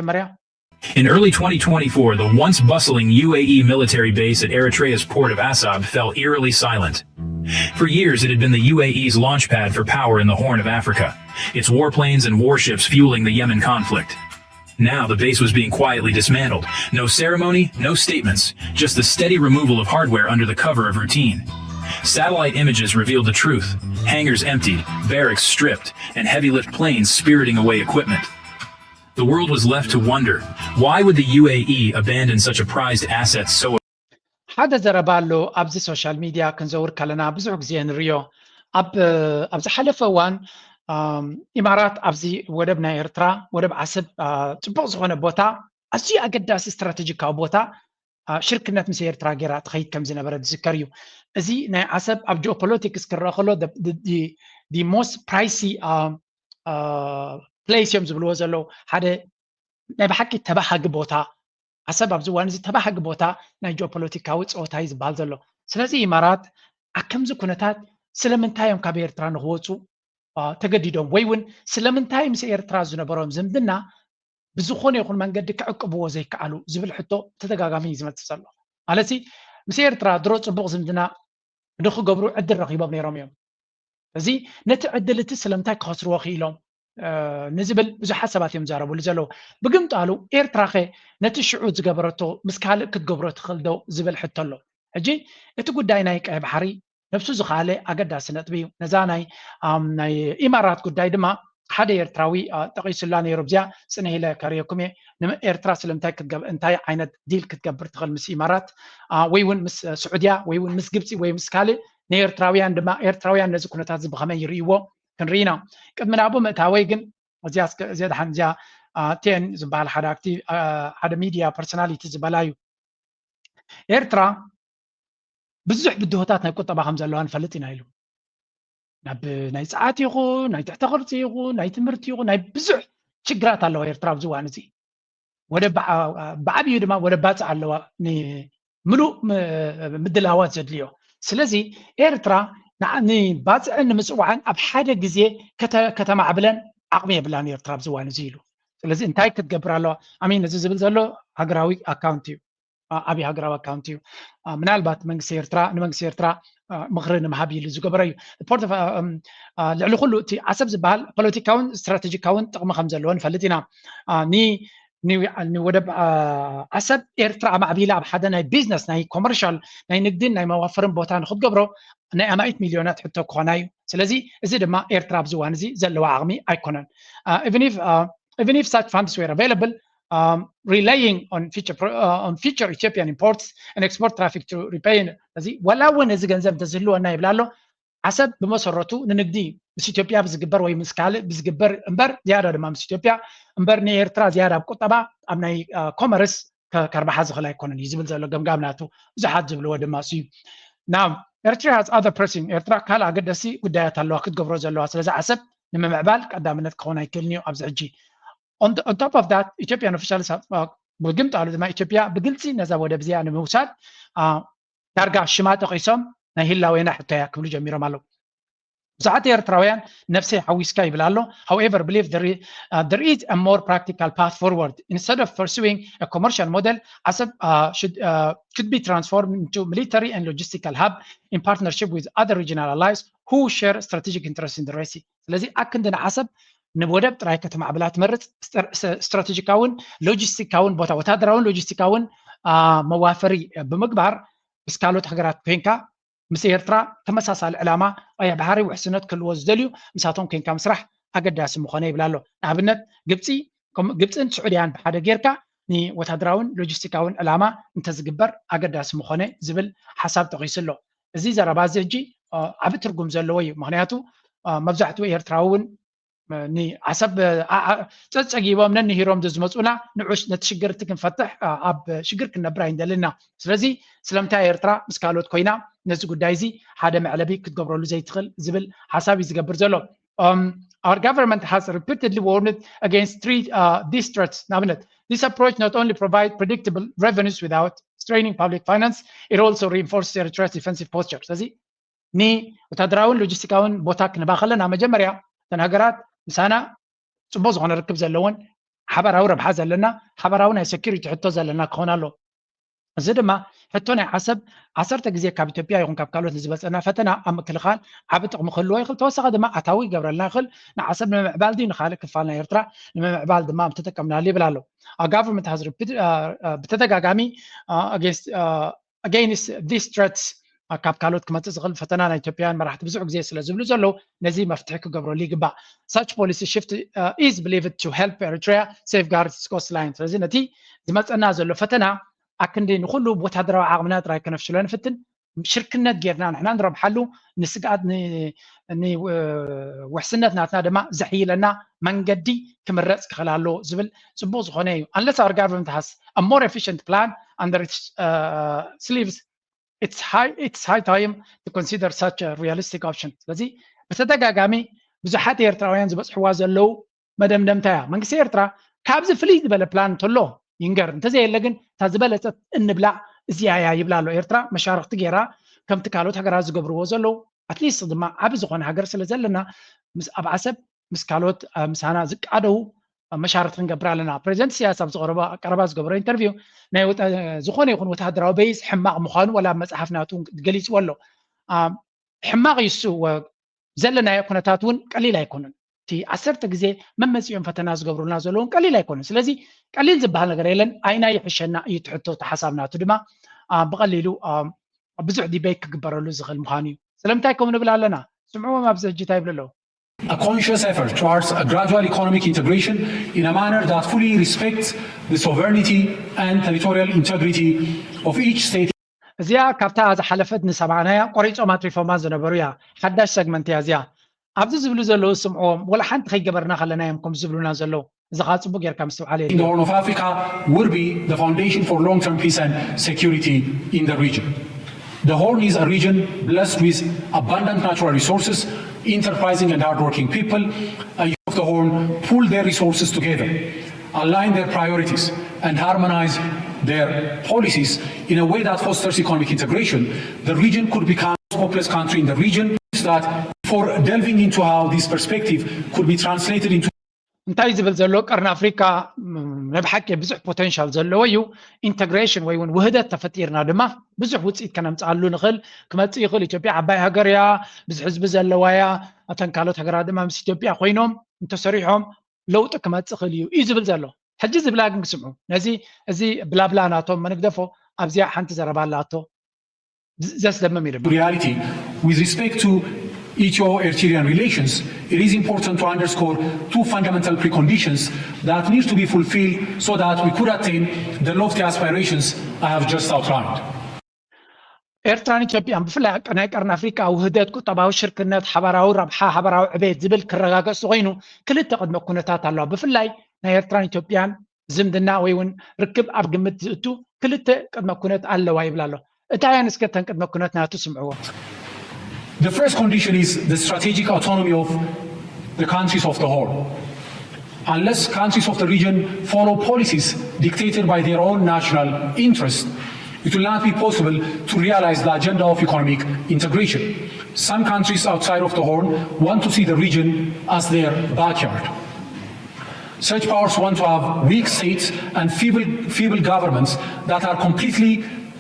መጀመርያ In early twenty twenty-four, the once bustling U A E military base at Eritrea's port of Asab fell eerily silent. For years, it had been the U A E's launchpad for power in the Horn of Africa, its warplanes and warships fueling the Yemen conflict. Now the base was being quietly dismantled. No ceremony, no statements, just the steady removal of hardware under the cover of routine. Satellite images revealed the truth: hangars emptied, barracks stripped, and heavy lift planes spiriting away equipment. The world was left to wonder, why would the U A E abandon such a prized asset so ሓደ ዘረባ ኣሎ ኣብዚ ሶሻል ሚድያ ክንዘውር ከለና ብዙሕ ግዜ ንሪኦ። ኣብ ኣብ ዝሓለፈ እዋን ኢማራት ኣብዚ ወደብ ናይ ኤርትራ ወደብ ዓሰብ ጽቡቕ ዝኾነ ቦታ ኣዝዩ ኣገዳሲ ስትራቴጂካዊ ቦታ ሽርክነት ምስ ኤርትራ ገይራ ትኸይድ ከም ዝነበረ ዝዝከር እዩ። እዚ ናይ ዓሰብ ኣብ ጂኦፖለቲክስ ክረአ ከሎ most pricey place እዮም ዝብልዎ ዘለዉ ሓደ ናይ ብሓቂ ተባሃጊ ቦታ ዓሰብ ኣብዚ እዋን እዚ ተባሃጊ ቦታ ናይ ጂኦፖለቲካዊ ፀወታ እዩ ዝበሃል ዘሎ። ስለዚ ኢማራት ኣብ ከምዚ ኩነታት ስለምንታይ እዮም ካብ ኤርትራ ንክወፁ ተገዲዶም ወይ እውን ስለምንታይ ምስ ኤርትራ ዝነበሮም ዝምድና ብዝኾነ ይኹን መንገዲ ክዕቅብዎ ዘይከኣሉ ዝብል ሕቶ ተደጋጋሚ እዩ ዝመፅእ ዘሎ። ማለት ምስ ኤርትራ ድሮ ፅቡቕ ዝምድና ንክገብሩ ዕድል ረኺቦም ነይሮም እዮም። እዚ ነቲ ዕድል እቲ ስለምንታይ ክኸስርዎ ክኢሎም ንዝብል ብዙሓት ሰባት እዮም ዛረብሉ ዘለዉ። ብግምጣሉ ኤርትራ ኸ ነቲ ሽዑ ዝገበረቶ ምስ ካልእ ክትገብሮ ትኽእል ዶ ዝብል ሕቶ ኣሎ። ሕጂ እቲ ጉዳይ ናይ ቀይ ባሕሪ ነብሱ ዝኸኣለ ኣገዳሲ ነጥቢ እዩ። ነዛ ናይ ናይ ኢማራት ጉዳይ ድማ ሓደ ኤርትራዊ ጠቒሱላ ነይሩ። ብዚኣ ጽንሕ ኢለ ከርእየኩም እየ። ንኤርትራ ስለምንታይ እንታይ ዓይነት ዲል ክትገብር ትኽእል ምስ ኢማራት ወይ እውን ምስ ስዑድያ ወይ እውን ምስ ግብፂ ወይ ምስ ካልእ ንኤርትራውያን ድማ ኤርትራውያን ነዚ ኩነታት እዚ ብኸመይ ይርእይዎ ክንርኢ ኢና። ቅድሚ ናብኡ ምእታወይ ግን እዚኣ እስከ እዚኣ ደሓን እዚኣ ቴን ዝበሃል ሓደ ኣክቲ ሓደ ሚድያ ፐርሶናሊቲ ዝበላ እዩ። ኤርትራ ብዙሕ ብድሆታት ናይ ቁጠባ ከም ዘለዋ ንፈልጥ ኢና ኢሉ። ናብ ናይ ፀዓት ይኹን ናይ ትሕተ ቅርፂ ይኹን ናይ ትምህርቲ ይኹን ናይ ብዙሕ ችግራት ኣለዋ ኤርትራ ኣብዚ እዋን እዚ። ወደ ብዓብዩ ድማ ወደ ባፅዕ ኣለዋ። ምሉእ ምድላዋት ዘድልዮ። ስለዚ ኤርትራ ንባፅዕን ንምፅዋዕን ኣብ ሓደ ግዜ ከተማዕብለን ዓቕሚ የብላን ኤርትራ ኣብዚ እዋን እዚ ኢሉ። ስለዚ እንታይ ክትገብር ኣለዋ? ኣሚን እዚ ዝብል ዘሎ ሃገራዊ ኣካውንት እዩ። ዓብዪ ሃገራዊ ኣካውንት እዩ። ምናልባት መንግስቲ ኤርትራ ንመንግስቲ ኤርትራ ምኽሪ ንምሃብ ኢሉ ዝገበረ እዩ። ልዕሊ ኩሉ እቲ ዓሰብ ዝበሃል ፖለቲካውን ስትራቴጂካውን ጥቕሚ ከም ዘለዎ ንፈልጥ ኢና። ንወደብ ዓሰብ ኤርትራ ኣማዕቢላ ኣብ ሓደ ናይ ቢዝነስ ናይ ኮመርሻል ናይ ንግድን ናይ መዋፈርን ቦታ ንክትገብሮ ናይ ኣማኢት ሚልዮናት ሕቶ ክኾና እዩ። ስለዚ እዚ ድማ ኤርትራ ኣብዚ እዋን እዚ ዘለዋ ዓቕሚ ኣይኮነን። Even if such funds were available, relying on future Ethiopian imports and export traffic to repay እዚ ወላ እውን እዚ ገንዘብ እንተዝህልወና ይብላ ኣሎ። ዓሰብ ብመሰረቱ ንንግዲ ምስ ኢትዮጵያ ብዝግበር ወይ ምስ ካልእ ብዝግበር እምበር ዝያዳ ድማ ምስ ኢትዮጵያ እምበር ንኤርትራ ዝያዳ ኣብ ቁጠባ ኣብ ናይ ኮመርስ ከርባሓ ዝኽእል ኣይኮነን እዩ ዝብል ዘሎ ገምጋም ናቱ። ብዙሓት ዝብልዎ ድማ እሱ እዩ። Now Eritrea has other pressing ኤርትራ ካልእ ኣገደሲ ጉዳያት ኣለዋ ክትገብሮ ዘለዋ። ስለዚ ዓሰብ ንምምዕባል ቀዳምነት ክኸውን ኣይክእልን እዩ ኣብዚ ሕጂ። On top of that Ethiopian officials ብግምጣሉ ድማ ኢትዮጵያ ብግልፂ ነዛ ወደብ እዚኣ ንምውሳድ ዳርጋ ሽማ ጠቒሶም ናይ ህላዌና ሕቶ እያ ክብሉ ጀሚሮም ኣለዉ። ብዙሓት ኤርትራውያን ነብሰይ ሓዊስካ ይብል ኣሎ። However believe there is a more practical path forward. Instead of pursuing a commercial model, Asab should could be transformed into military and logistical hub in partnership with other regional allies who share strategic interests in the Red Sea. ስለዚ ኣክንዲ ንዓሰብ ንወደብ ጥራይ ከተማዕብላ ትመርጽ ስትራቴጂካውን ሎጂስቲካውን ቦታ ወታደራውን ሎጂስቲካውን መዋፈሪ ብምግባር ምስ ካልኦት ሃገራት ኮይንካ ምስ ኤርትራ ተመሳሳሊ ዕላማ ቀይሕ ባሕሪ ውሕስነት ክህልዎ ዝደልዩ ምሳቶም ኮይንካ ምስራሕ ኣገዳሲ ምኾነ ይብል ኣሎ። ንኣብነት ግብፂ ግብፅን ስዑድያን ብሓደ ጌርካ ንወታደራውን ሎጂስቲካውን ዕላማ እንተዝግበር ኣገዳሲ ምኾነ ዝብል ሓሳብ ጠቒሱ ኣሎ። እዚ ዘረባ እዚ ሕጂ ዓቢ ትርጉም ዘለዎ እዩ። ምክንያቱ መብዛሕትኡ ኤርትራዊ እውን ንዓሰብ ጸጸጊቦም ነንሂሮም ዝመፁና ንዑሽ ነቲ ሽግር እቲ ክንፈትሕ ኣብ ሽግር ክንነብር ኣይንደልና። ስለዚ ስለምንታይ ኤርትራ ምስ ካልኦት ኮይና ነዚ ጉዳይ እዚ ሓደ መዕለቢ ክትገብረሉ ዘይትኽእል ዝብል ሓሳብ እዩ ዝገብር ዘሎ። Our government has repeatedly warned against three these threats. ንኣብነት this approach not only provide predictable revenues without straining public finance, it also reinforces Eritrea's defensive posture. ስለዚ ንወታደራውን ሎጂስቲካውን ቦታ ክንባ ከለና መጀመርያ እተን ሃገራት ምሳና ፅቡቅ ዝኾነ ርክብ ዘለውን ሓበራዊ ረብሓ ዘለና፣ ሓበራዊ ናይ ሴኩሪቲ ሕቶ ዘለና ክኾን ኣሎ። እዚ ድማ ሕቶ ናይ ዓሰብ ዓሰርተ ግዜ ካብ ኢትዮጵያ ይኹን ካብ ካልኦት ንዝመፀና ፈተና ኣብ ምክልኻል ዓቢ ጥቕሚ ክህልዎ ይኽእል። ተወሳኺ ድማ ኣታዊ ይገብረልና ይኽእል። ንዓሰብ ንምምዕባል ድዩ ንኻልእ ክፋል ናይ ኤርትራ ንምምዕባል ድማ ተጠቀምናሉ ይብል ኣሎ። Our government has repeated ብተደጋጋሚ against these threats ካብ ካልኦት ክመፅእ ዝኽእል ፈተና ናይ ኢትዮጵያውያን መራሕቲ ብዙሕ ግዜ ስለ ዝብሉ ዘለዉ ነዚ መፍትሒ ክገብረሉ ይግባእ። Such policy shift is believed to help Eritrea safeguard its coastline። ስለዚ ነቲ ዝመፀና ዘሎ ፈተና ኣክንዲ ንኩሉ ብወታደራዊ ዓቕምና ጥራይ ከነፍሽሎ ንፍትን ሽርክነት ጌርና ንሕና ንረብሓሉ ንስግኣት ውሕስነት ናትና ድማ ዘሕይለና መንገዲ ክምረፅ ክኽእል ኣለዎ ዝብል ፅቡቕ ዝኾነ እዩ። Unless our government has a more efficient plan under its sleeves, it's high time to consider such a realistic option። ስለዚ ብተደጋጋሚ ብዙሓት ኤርትራውያን ዝበፅሕዋ ዘለዉ መደምደምታ እያ። መንግስቲ ኤርትራ ካብዚ ፍልይ ዝበለ ፕላን እንተሎ ይንገር፣ እንተዘየለ ግን እታ ዝበለፀት እንብላ እዚኣ እያ ይብላ ኣሎ። ኤርትራ መሻርክቲ ገይራ ከምቲ ካልኦት ሃገራት ዝገብርዎ ዘለዉ ኣትሊስት ድማ ዓቢ ዝኾነ ሃገር ስለ ዘለና ምስ ኣብ ዓሰብ ምስ ካልኦት ምሳና ዝቃደዉ መሻርክቲ ክንገብር ኣለና። ፕሬዚደንት ኢሳያስ ኣብ ዝቀረባ ቀረባ ዝገበሮ ኢንተርቪው ናይ ዝኾነ ይኹን ወተሃደራዊ በይስ ሕማቕ ምዃኑ ወላ ኣብ መፅሓፍ ናቱ ገሊፅዎ ኣሎ። ሕማቕ ይሱ ዘለናዮ ኩነታት እውን ቀሊል ኣይኮነን። እቲ ዓሰርተ ግዜ መመፂኦም ፈተና ዝገብሩልና ዘለውን ቀሊል ኣይኮነን። ስለዚ ቀሊል ዝበሃል ነገር የለን። ኣይና ይሕሸና እዩ ትሕቶ ተሓሳብ ናቱ ድማ ብቐሊሉ ብዙሕ ዲቤት ክግበረሉ ዝኽእል ምዃኑ እዩ። ስለምንታይ ከምኡ ንብል ኣለና? ስምዕዎም ኣብዚ ሕጂ እንታይ ይብሉ ኣለዉ? A conscious effort towards a gradual economic integration in a manner that fully respects the sovereignty and territorial integrity of each state. እዚኣ ካብታ ዝሓለፈት ንሰማዕናያ ቆሪጾም ኣትሪፎማ ዝነበሩ እያ። ሓዳሽ ሰግመንት እያ እዚኣ። ኣብዚ ዝብሉ ዘለዉ ስምዕዎም፣ ወላ ሓንቲ ከይገበርና ከለና እዮም ከም ዝብሉና ዘለዉ። እዚ ኸዓ ጽቡቅ ጌርካ ምስትውዓል in the Horn of Africa would be the foundation for long-term peace and security in the region. The Horn is a region blessed with abundant natural resources, enterprising and hardworking people. A youth of the Horn pool their resources together, align their priorities, and harmonize their policies in a way that fosters economic integration. The region could become the most populous country in the region. That before delving into how this perspective could be translated into እንታይ ዝብል ዘሎ ቀርኒ ኣፍሪካ ናይ ብሓቂ ብዙሕ ፖቴንሻል ዘለዎ እዩ። ኢንተግሬሽን ወይ እውን ውህደት ተፈጢርና ድማ ብዙሕ ውፅኢት ከነምፅኣሉ ንኽእል ክመፅእ ይኽእል። ኢትዮጵያ ዓባይ ሃገር እያ፣ ብዙሕ ህዝቢ ዘለዋ እያ። እተን ካልኦት ሃገራት ድማ ምስ ኢትዮጵያ ኮይኖም እንተሰሪሖም ለውጢ ክመፅእ ክእል እዩ እዩ ዝብል ዘሎ። ሕጂ ዝብላ ግን ክስምዑ ነዚ እዚ ብላብላ ናቶም መንግደፎ ኣብዚኣ ሓንቲ ዘረባ ኣላቶ። ዘስደምም እዩ። reality with respect to Ethio-Eritrean relations, it is important to underscore two fundamental preconditions that need to be fulfilled so that we could attain the lofty aspirations I have just outlined. ኤርትራን ኢትዮጵያን ብፍላይ ናይ ቀርኒ ኣፍሪቃ ውህደት፣ ቁጠባዊ ሽርክነት፣ ሓባራዊ ረብሓ፣ ሓባራዊ ዕቤት ዝብል ክረጋገጽ ኮይኑ ክልተ ቅድመ ኩነታት ኣለዋ። ብፍላይ ናይ ኤርትራን ኢትዮጵያን ዝምድና ወይ እውን ርክብ ኣብ ግምት ዝእቱ ክልተ ቅድመ ኩነት ኣለዋ ይብል ኣሎ። እታ እየን እስከ እተን ቅድመ ኩነት ናቱ ስምዕዎ። The first condition is the strategic autonomy of the countries of the Horn. Unless countries of the region follow policies dictated by their own national interest, it will not be possible to realize the agenda of economic integration. Some countries outside of the Horn want to see the region as their backyard. Such powers want to have weak states and feeble, feeble governments that are completely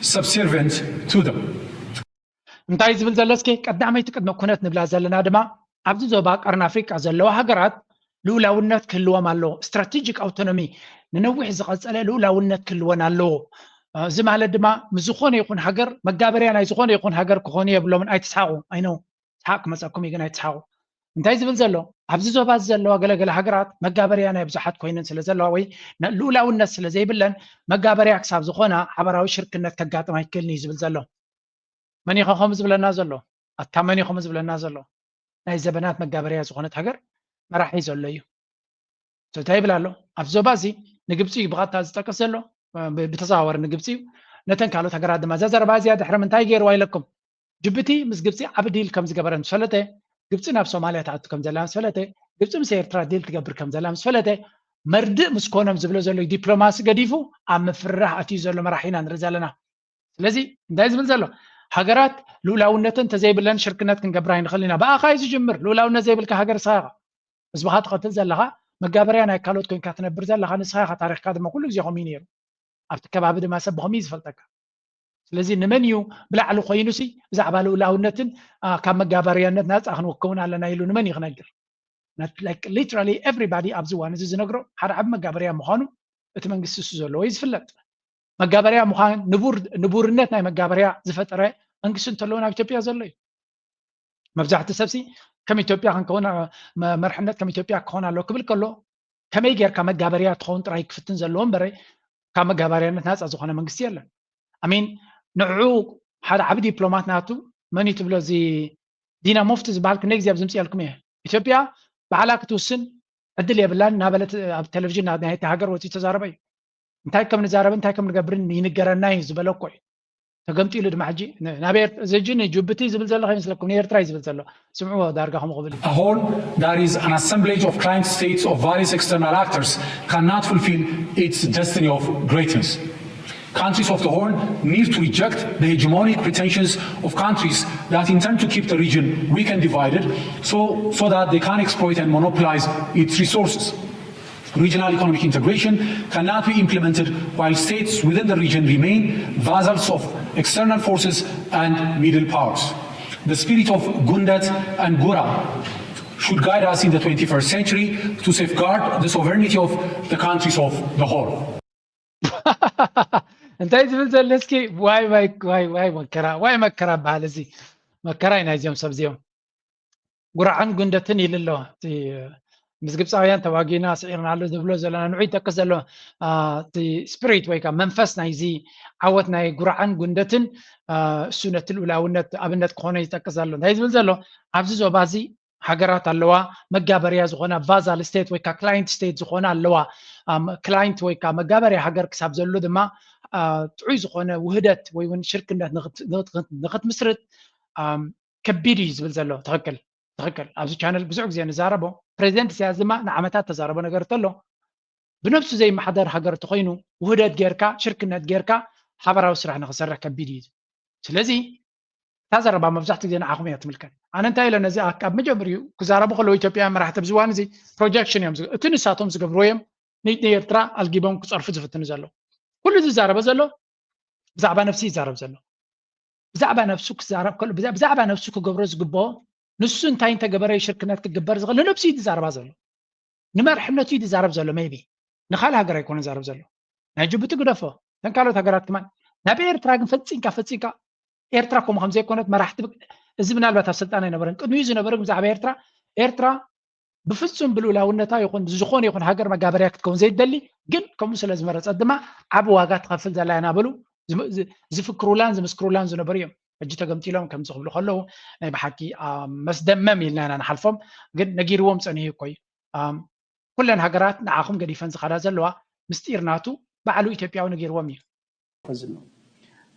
subservient to them. እንታይ ዝብል ዘሎ እስኪ ቀዳመይቲ ቅድመ ኩነት ንብላ ዘለና ድማ ኣብዚ ዞባ ቀርኒ ኣፍሪቃ ዘለዋ ሃገራት ልኡላውነት ክህልዎም ኣለዎ። ስትራቴጂክ ኣውቶኖሚ ንነዊሕ ዝቐጸለ ልኡላውነት ክህልወን ኣለዎ። እዚ ማለት ድማ ምስ ዝኾነ ይኹን ሃገር መጋበርያ ናይ ዝኾነ ይኹን ሃገር ክኾኑ የብሎምን። ኣይትስሓቑ። ኣይነው ስሓቕ ክመፀኩም እዩ ግን ኣይትስሓቑ። እንታይ ዝብል ዘሎ ኣብዚ ዞባ እዚ ዘለዋ ገለገለ ሃገራት መጋበርያ ናይ ብዙሓት ኮይነን ስለ ዘለዋ ወይ ልኡላውነት ስለ ዘይብለን መጋበርያ ክሳብ ዝኾና ሓበራዊ ሽርክነት ከጋጥም ኣይክእልን እዩ ዝብል ዘሎ። መን እዩ ከምኡ ዝብለና ዘሎ? ኣታ መን እዩ ከምኡ ዝብለና ዘሎ? ናይ ዘበናት መጋበርያ ዝኾነት ሃገር መራሒ ዘሎ እዩ። እንታይ ይብል ኣሎ? ኣብ ዞባ እዚ ንግብፂ እዩ ብቐጥታ ዝጠቅስ ዘሎ፣ ብተዘዋወሪ ንግብፂ እዩ። ነተን ካልኦት ሃገራት ድማ እዛ ዘረባ እዚኣ ድሕሪ ምንታይ ገይርዋ ኢለኩም? ጅቡቲ ምስ ግብፂ ዓቢ ዲል ከም ዝገበረ ምስ ፈለጠ፣ ግብፂ ናብ ሶማልያ ትኣቱ ከም ዘላ ምስ ፈለጠ፣ ግብፂ ምስ ኤርትራ ዲል ትገብር ከም ዘላ ምስ ፈለጠ፣ መርድእ ምስ ኮኖም ዝብሎ ዘሎ ዲፕሎማሲ ገዲፉ ኣብ ምፍርራህ ኣትዩ ዘሎ መራሒ ኢና ንርኢ ዘለና። ስለዚ እንታይ ዝብል ዘሎ? ሃገራት ልኡላውነተን እንተዘይብለን ሽርክነት ክንገብር ኣይንኽእል ኢና። ብኣኻ እዩ ዝጅምር። ልኡላውነት ዘይብልካ ሃገር ንስኻ ኢኻ ህዝብኻ ትቐትል ዘለኻ፣ መጋበርያ ናይ ካልኦት ኮይንካ ትነብር ዘለካ ንስኻ ኢኻ። ታሪኽካ ድማ ኩሉ ግዜ ከምኡ እዩ ነይሩ። ኣብቲ ከባቢ ድማ ሰብ ብኸምኡ እዩ ዝፈልጠካ። ስለዚ ንመን እዩ ብላዕሊ ኮይኑሲ ብዛዕባ ልኡላውነትን ካብ መጋበርያነት ናፃ ክንወከውን ኣለና ኢሉ ንመን እዩ ክነግር? Literally everybody ኣብዚ እዋን እዚ ዝነግሮ ሓደ ዓቢ መጋበርያ ምዃኑ እቲ መንግስቲ እሱ ዘለዎ እዩ ዝፍለጥ። መጋበርያ ምዃን ንቡርነት ናይ መጋበርያ ዝፈጠረ መንግስቲ እንተለዎ ናብ ኢትዮጵያ ዘሎ እዩ። መብዛሕቲ ሰብሲ ከም ኢትዮጵያ ክንከውን መርሕነት ከም ኢትዮጵያ ክኸውን ኣለዎ ክብል ከሎ ከመይ ጌርካ መጋበርያ ትኸውን ጥራይ ክፍትን ዘለዎ እምበረ ካብ መጋበርያነት ናፃ ዝኾነ መንግስቲ የለን። ኣሚን ንዑ ሓደ ዓቢ ዲፕሎማት ናቱ መን እዩ ትብሎ እዚ ዲና ሙፍቲ ዝበሃል ክንደይ ግዜ ኣብ ዝምፅእ ያልኩም እየ ኢትዮጵያ ባዕላ ክትውስን ዕድል የብላን እናበለት ኣብ ቴሌቪዥን ናይቲ ሃገር ወፂኡ ተዛረበ እዩ። እንታይ ከም ንዛረብን እንታይ ከም ንገብርን ይንገረና እዩ ዝበለ እኮ እዩ። ተገምጢሉ ድማ ሕጂ ናብ እዚ ሕጂ ንጅቡቲ ዝብል ዘሎ ከይመስለኩም ንኤርትራ እዩ ዝብል ዘሎ። ስምዕዎ ዳርጋ ከምኡ ክብል እዩ። A whole, that is an assemblage of client states of various external actors, cannot fulfill its destiny of greatness. Countries of the Horn need to reject the hegemonic pretensions of countries that intend to keep the region weak and divided so, so that they can exploit and monopolize its resources. Regional economic integration cannot be implemented while states within the region remain vassals of external forces and middle powers. The spirit of Gundat and Gura should guide us in the twenty-first century to safeguard the sovereignty of the countries of the Horn. እንታይ ዝብል ዘሎ እስኪ ዋይ ዋይ ዋይ ዋይ መከራ ዋይ መከራ በሃል እዚ መከራ እዩ ናይዚኦም ሰብ እዚኦም ጉርዓን ጉንደትን ኢሉ ኣሎ እቲ ምስ ግብፃውያን ተዋጊና ስዒርና ኣሎ ዝብሎ ዘለና ንዑ ይጠቅስ ዘሎ እቲ ስፒሪት ወይ ከዓ መንፈስ ናይዚ ዓወት ናይ ጉርዓን ጉንደትን እሱ ነቲ ልኡላውነት ኣብነት ክኾነ ይጠቅስ ዘሎ እንታይ ዝብል ዘሎ ኣብዚ ዞባ እዚ ሃገራት ኣለዋ መጋበርያ ዝኾና ቫዛል ስቴት ወይ ከዓ ክላይንት ስቴት ዝኾና ኣለዋ ክላይንት ወይ ከዓ መጋበርያ ሃገር ክሳብ ዘሎ ድማ ጥዑይ ዝኾነ ውህደት ወይ እውን ሽርክነት ንክትምስርት ከቢድ እዩ ዝብል ዘሎ ትክክል ትክክል ኣብዚ ቻነል ብዙሕ ግዜ ንዛረቦ ፕሬዚደንት ኢሳያስ ድማ ንዓመታት ተዛረቦ ነገር ተሎ ብነብሱ ዘይመሓደር ሃገር ተኮይኑ ውህደት ጌርካ ሽርክነት ጌርካ ሓበራዊ ስራሕ ንክሰርሕ ከቢድ እዩ ስለዚ እታ ዘረባ መብዛሕትኡ ግዜ ንዓኹም እያ ትምልከት ኣነ እንታይ ኢለ ነዚ ኣብ መጀመሪኡ ክዛረቡ ከለዉ ኢትዮጵያ መራሕቲ ኣብዚ እዋን እዚ ፕሮጀክሽን እዮም እቲ ንሳቶም ዝገብርዎ እዮም ንኤርትራ ኣልጊቦም ክፀርፉ ዝፍትኑ ዘለዉ ኩሉ ዝዛረበ ዘሎ ብዛዕባ ነብሲ ይዛረብ ዘሎ ብዛዕባ ነብሱ ክዛረብ ከሎ ብዛዕባ ነብሱ ክገብሮ ዝግብኦ ንሱ እንታይ እንተገበረ ሽርክነት ክግበር ዝኽእል ንነብሱ እዩ ዝዛረባ ዘሎ ንመርሕነቱ እዩ ዝዛረብ ዘሎ ሜቢ ንካልእ ሃገር ኣይኮነ ዝዛረብ ዘሎ ናይ ጅቡቲ ግደፎ ተን ካልኦት ሃገራት ክማን ናብ ኤርትራ ግን ፈፂንካ ፈፂንካ ኤርትራ ከምኡ ከም ዘይኮነት መራሕቲ እዚ ምናልባት ኣብ ስልጣን ኣይነበረን ቅድሚኡ ዝነበረ ብዛዕባ ኤርትራ ኤርትራ ብፍጹም ብልኡላውነታ ይኹን ዝኾነ ይኹን ሃገር መጋበርያ ክትከውን ዘይደሊ ግን ከምኡ ስለ ዝመረጸት ድማ ዓቢ ዋጋ ትኸፍል ዘላ እናበሉ ዝፍክሩላን ዝምስክሩላን ዝነበሩ እዮም ሕጂ ተገምጢሎም ከምዚ ክብሉ ከለዉ ናይ ብሓቂ መስደመም ኢልና ኢና ንሓልፎም ግን ነጊርዎም ጸኒሑ እኮ እዩ ኩለን ሃገራት ንዓኹም ገዲፈን ዝኸዳ ዘለዋ ምስጢር ናቱ ባዕሉ ኢትዮጵያዊ ነጊርዎም እዩ ህዝብ ነው።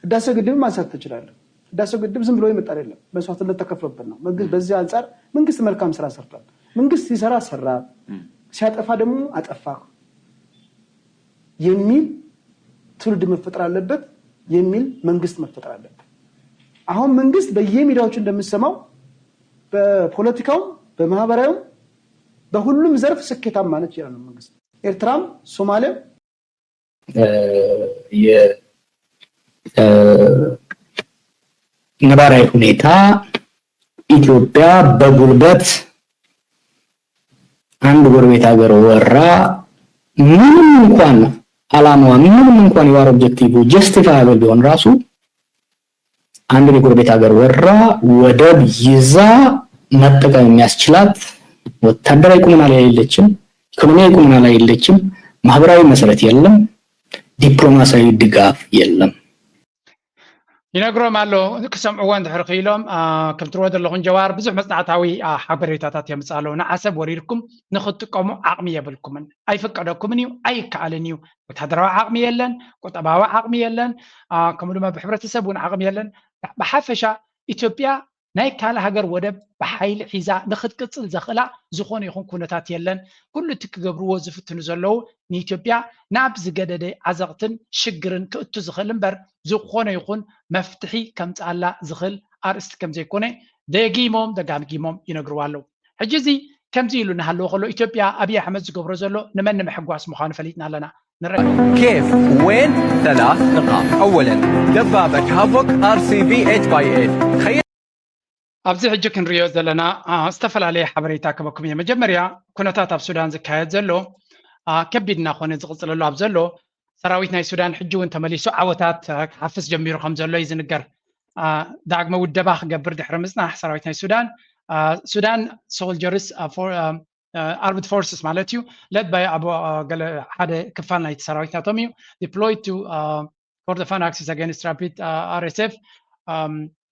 ህዳሴ ግድብ ማንሳት ትችላለህ። ህዳሴ ግድብ ዝም ብሎ የመጣ አይደለም፣ መስዋዕትነት ተከፍሎበት ነው። መንግስት በዚህ አንጻር መንግስት መልካም ስራ ሰርቷል። መንግስት ሲሰራ ሰራ፣ ሲያጠፋ ደግሞ አጠፋ የሚል ትውልድ መፈጠር አለበት የሚል መንግስት መፈጠር አለበት። አሁን መንግስት በየሚዲያዎቹ እንደምሰማው በፖለቲካውም በማህበራዊም በሁሉም ዘርፍ ስኬታማ ነች ይላል መንግስት። ኤርትራም ሶማሊያም የነባራዊ ሁኔታ ኢትዮጵያ በጉልበት አንድ ጎረቤት ሀገር ወራ ምንም እንኳን አላማዋ ምንም እንኳን የዋር ኦብጀክቲቭ ጀስቲፋያብል ቢሆን ራሱ አንድን የጎረቤት ሀገር ወራ ወደብ ይዛ መጠቀም የሚያስችላት ወታደራዊ ቁመና ላይ የለችም፣ ኢኮኖሚያዊ ቁመና ላይ የለችም፣ ማህበራዊ መሰረት የለም፣ ዲፕሎማሲያዊ ድጋፍ የለም። ይነግሮም ኣሎ ክሰምዕዎ እንድሕር ክኢሎም ከም ትርዎ ዘለኹም ጀዋር ብዙሕ መፅናዕታዊ ሓበሬታታት የምፅእ ኣለዉ ንዓሰብ ወሪድኩም ንክትጥቀሙ ዓቕሚ የብልኩምን ኣይፍቀደኩምን እዩ ኣይከኣልን እዩ ወታደራዊ ዓቕሚ የለን ቁጠባዊ ዓቕሚ የለን ከምኡ ድማ ብሕብረተሰብ እውን ዓቕሚ የለን ብሓፈሻ ኢትዮጵያ ናይ ካልእ ሃገር ወደብ ብሓይሊ ሒዛ ንክትቅፅል ዘኽእላ ዝኾነ ይኹን ኩነታት የለን ኩሉ እቲ ክገብርዎ ዝፍትኑ ዘለዉ ንኢትዮጵያ ናብ ዝገደደ ዓዘቕትን ሽግርን ክእቱ ዝኽእል እምበር ዝኾነ ይኹን መፍትሒ ከምፅኣላ ዝኽእል ኣርእስቲ ከም ዘይኮነ ደጊሞም ደጋጊሞም ይነግርዋ ኣለዉ ሕጂ እዚ ከምዚ ኢሉ እናሃለወ ከሎ ኢትዮጵያ ኣብይ ኣሕመድ ዝገብሮ ዘሎ ንመን ንምሕጓስ ምዃኑ ፈሊጥና ኣለና። ንረአ كيف وين ثلاث نقاط أولا دبابة هافوك RCV eight by eight ኣብዚ ሕጂ ክንሪኦ ዘለና ዝተፈላለየ ሓበሬታ ክበኩም እየ። መጀመርያ ኩነታት ኣብ ሱዳን ዝካየድ ዘሎ ከቢድ እናኾነ ዝቕፅለሉ ኣብ ዘሎ ሰራዊት ናይ ሱዳን ሕጂ እውን ተመሊሱ ዓወታት ክሓፍስ ጀሚሩ ከም ዘሎ እዩ ዝንገር። ዳግመ ውደባ ክገብር ድሕሪ ምፅናሕ ሰራዊት ናይ ሱዳን ሱዳን soldiers armed forces ማለት እዩ led by ኣብ ገለ ሓደ ክፋል ናይቲ ሰራዊት ናቶም እዩ deployed to Kordofan Axis against Rapid RSF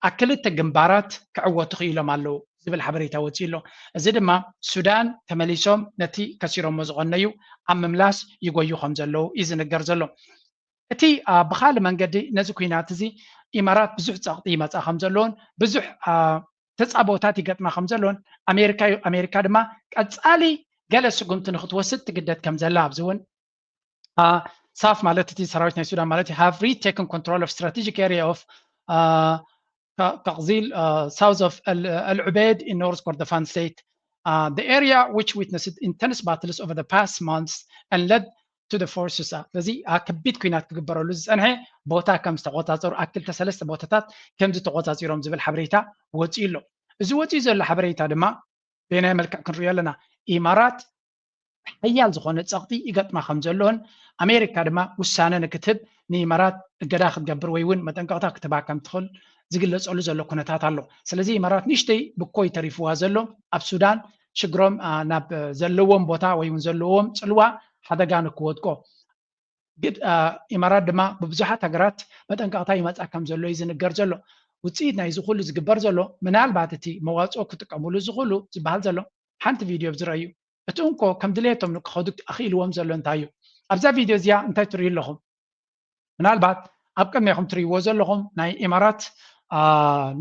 ኣብ ክልተ ግንባራት ክዕወቱ ክኢሎም ኣለዉ ዝብል ሓበሬታ ወፂኡ ኣሎ። እዚ ድማ ሱዳን ተመሊሶም ነቲ ከሲሮሞ ዝቐነዩ ኣብ ምምላስ ይጎዩ ከም ዘለዉ እዩ ዝንገር ዘሎ። እቲ ብካልእ መንገዲ ነዚ ኩናት እዚ ኢማራት ብዙሕ ፀቕጢ ይመፃ ከም ዘለዎን ብዙሕ ተፃቦታት ይገጥማ ከም ዘለዎን ኣሜሪካ ኣሜሪካ ድማ ቀፃሊ ገለ ስጉምቲ ንክትወስድ ትግደድ ከም ዘላ ኣብዚ እውን ሳፍ ማለት እቲ ሰራዊት ናይ ሱዳን ማለት have retaken control of strategic area of ከቕዚል south of ኣልዑቤድ in North Kordofan state the area which witnessed intense battles over the past months and led to the forces ስለዚ ከቢድ ኩናት ክግበረሉ ዝፀንሐ ቦታ ከም ዝተቆፃፀሩ ኣብ ክልተ ሰለስተ ቦታታት ከም ዝተቆፃፂሮም ዝብል ሓበሬታ ወፂኡ ኣሎ። እዚ ወፂኡ ዘሎ ሓበሬታ ድማ በየናይ መልክዕ ክንሪኦ ኣለና? ኢማራት ሓያል ዝኾነ ፀቕጢ ይገጥማ ከም ዘለዎን ኣሜሪካ ድማ ውሳነ ንክትህብ ንኢማራት እገዳ ክትገብር ወይ እውን መጠንቀቕታ ክትህባ ከም ትኽእል ዝግለፀሉ ዘሎ ኩነታት ኣሎ። ስለዚ ኢማራት ንእሽተይ ብኮይ ተሪፍዋ ዘሎ ኣብ ሱዳን ሽግሮም ናብ ዘለዎም ቦታ ወይ እውን ዘለዎም ፅልዋ ሓደጋ ንክወድቆ ኢማራት ድማ ብብዙሓት ሃገራት መጠንቀቕታ ይመፃ ከም ዘሎ እዩ ዝንገር ዘሎ። ውፅኢት ናይዚ ኩሉ ዝግበር ዘሎ ምናልባት እቲ መዋፅኦ ክጥቀምሉ ዝኽእሉ ዝበሃል ዘሎ ሓንቲ ቪድዮ ዝረኣዩ እቲ እንኮ ከም ድሌቶም ንክኸዱ ኣኽኢልዎም ዘሎ እንታይ እዩ? ኣብዛ ቪድዮ እዚኣ እንታይ ትርእዩ ኣለኹም? ምናልባት ኣብ ቅድሜኹም ትርእይዎ ዘለኹም ናይ ኢማራት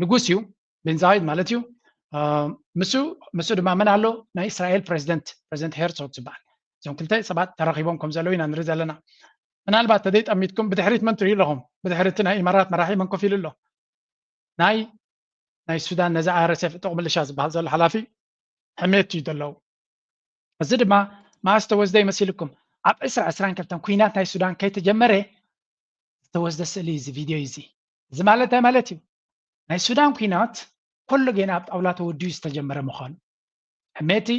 ንጉስ እዩ፣ ቤን ዛይድ ማለት እዩ። ምስ ምስ ድማ መን ኣሎ? ናይ እስራኤል ፕሬዚደንት ፕሬዚደንት ሄርዞግ ዝበሃል። እዞም ክልተ ሰባት ተራኺቦም ከም ዘለዉ ኢና ንርኢ ዘለና። ምናልባት ተዘይጠሚትኩም ብድሕሪት መን ትርእዩ ኣለኹም? ብድሕሪ እቲ ናይ ኢማራት መራሒ መን ኮፍ ኢሉ ኣሎ? ናይ ናይ ሱዳን ነዚ RSF ጥቕ ምልሻ ዝበሃል ዘሎ ሓላፊ ሕሜቲ እዩ ዘለዉ። እዚ ድማ መዓስ ተወስደ ይመሲልኩም? ኣብ ዕስራ ዕስራን ክልተን ኩናት ናይ ሱዳን ከይተጀመረ ዝተወስደ ስእሊ እዚ ቪድዮ እዚ። እዚ ማለት እንታይ ማለት እዩ? ናይ ሱዳን ኩናት ኩሉ ጌና ኣብ ጣውላ ተወዲኡ ዝተጀመረ ምዃኑ። ሕሜቲ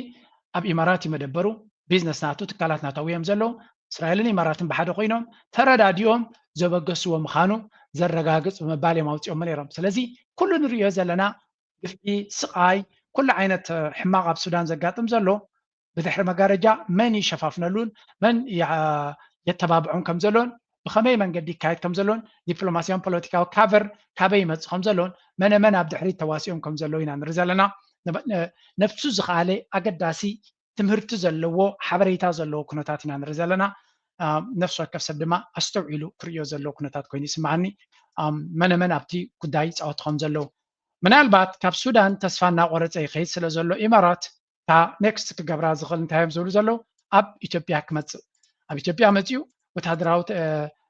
ኣብ ኢማራት እዩ መደበሩ፣ ቢዝነስ ናቱ፣ ትካላት ናቱ ኣብኡ እዮም ዘለዉ። እስራኤልን ኢማራትን ብሓደ ኮይኖም ተረዳዲኦም ዘበገስዎ ምዃኑ ዘረጋግፅ ብምባል እዮም ኣውፂኦሞ ነይሮም። ስለዚ ኩሉ ንሪኦ ዘለና ግፍዒ፣ ስቓይ፣ ኩሉ ዓይነት ሕማቕ ኣብ ሱዳን ዘጋጥም ዘሎ ብድሕሪ መጋረጃ መን ይሸፋፍነሉን መን የተባብዖም ከም ዘሎን ብኸመይ መንገዲ ይካየድ ከም ዘሎን ዲፕሎማስያውን ፖለቲካዊ ካቨር ካበይ ይመፅእ ከም ዘሎን መነ መን ኣብ ድሕሪት ተዋሲኦም ከም ዘለዉ ኢና ንርኢ ዘለና። ነብሱ ዝኸኣለ ኣገዳሲ ትምህርቲ ዘለዎ ሓበሬታ ዘለዎ ኩነታት ኢና ንርኢ ዘለና። ነፍሲ ወከፍ ሰብ ድማ ኣስተውዒሉ ክርእዮ ዘለዎ ኩነታት ኮይኑ ይስምዓኒ። መነ መን ኣብቲ ጉዳይ ይፃወቱ ከም ዘለዉ ምናልባት ካብ ሱዳን ተስፋ እናቆረፀ ይኸይድ ስለ ዘሎ ኢማራት እታ ኔክስት ክገብራ ዝኽእል እንታይ እዮም ዝብሉ ዘለዉ ኣብ ኢትዮጵያ ክመፅእ ኣብ ኢትዮጵያ መፅኡ ወታደራዊ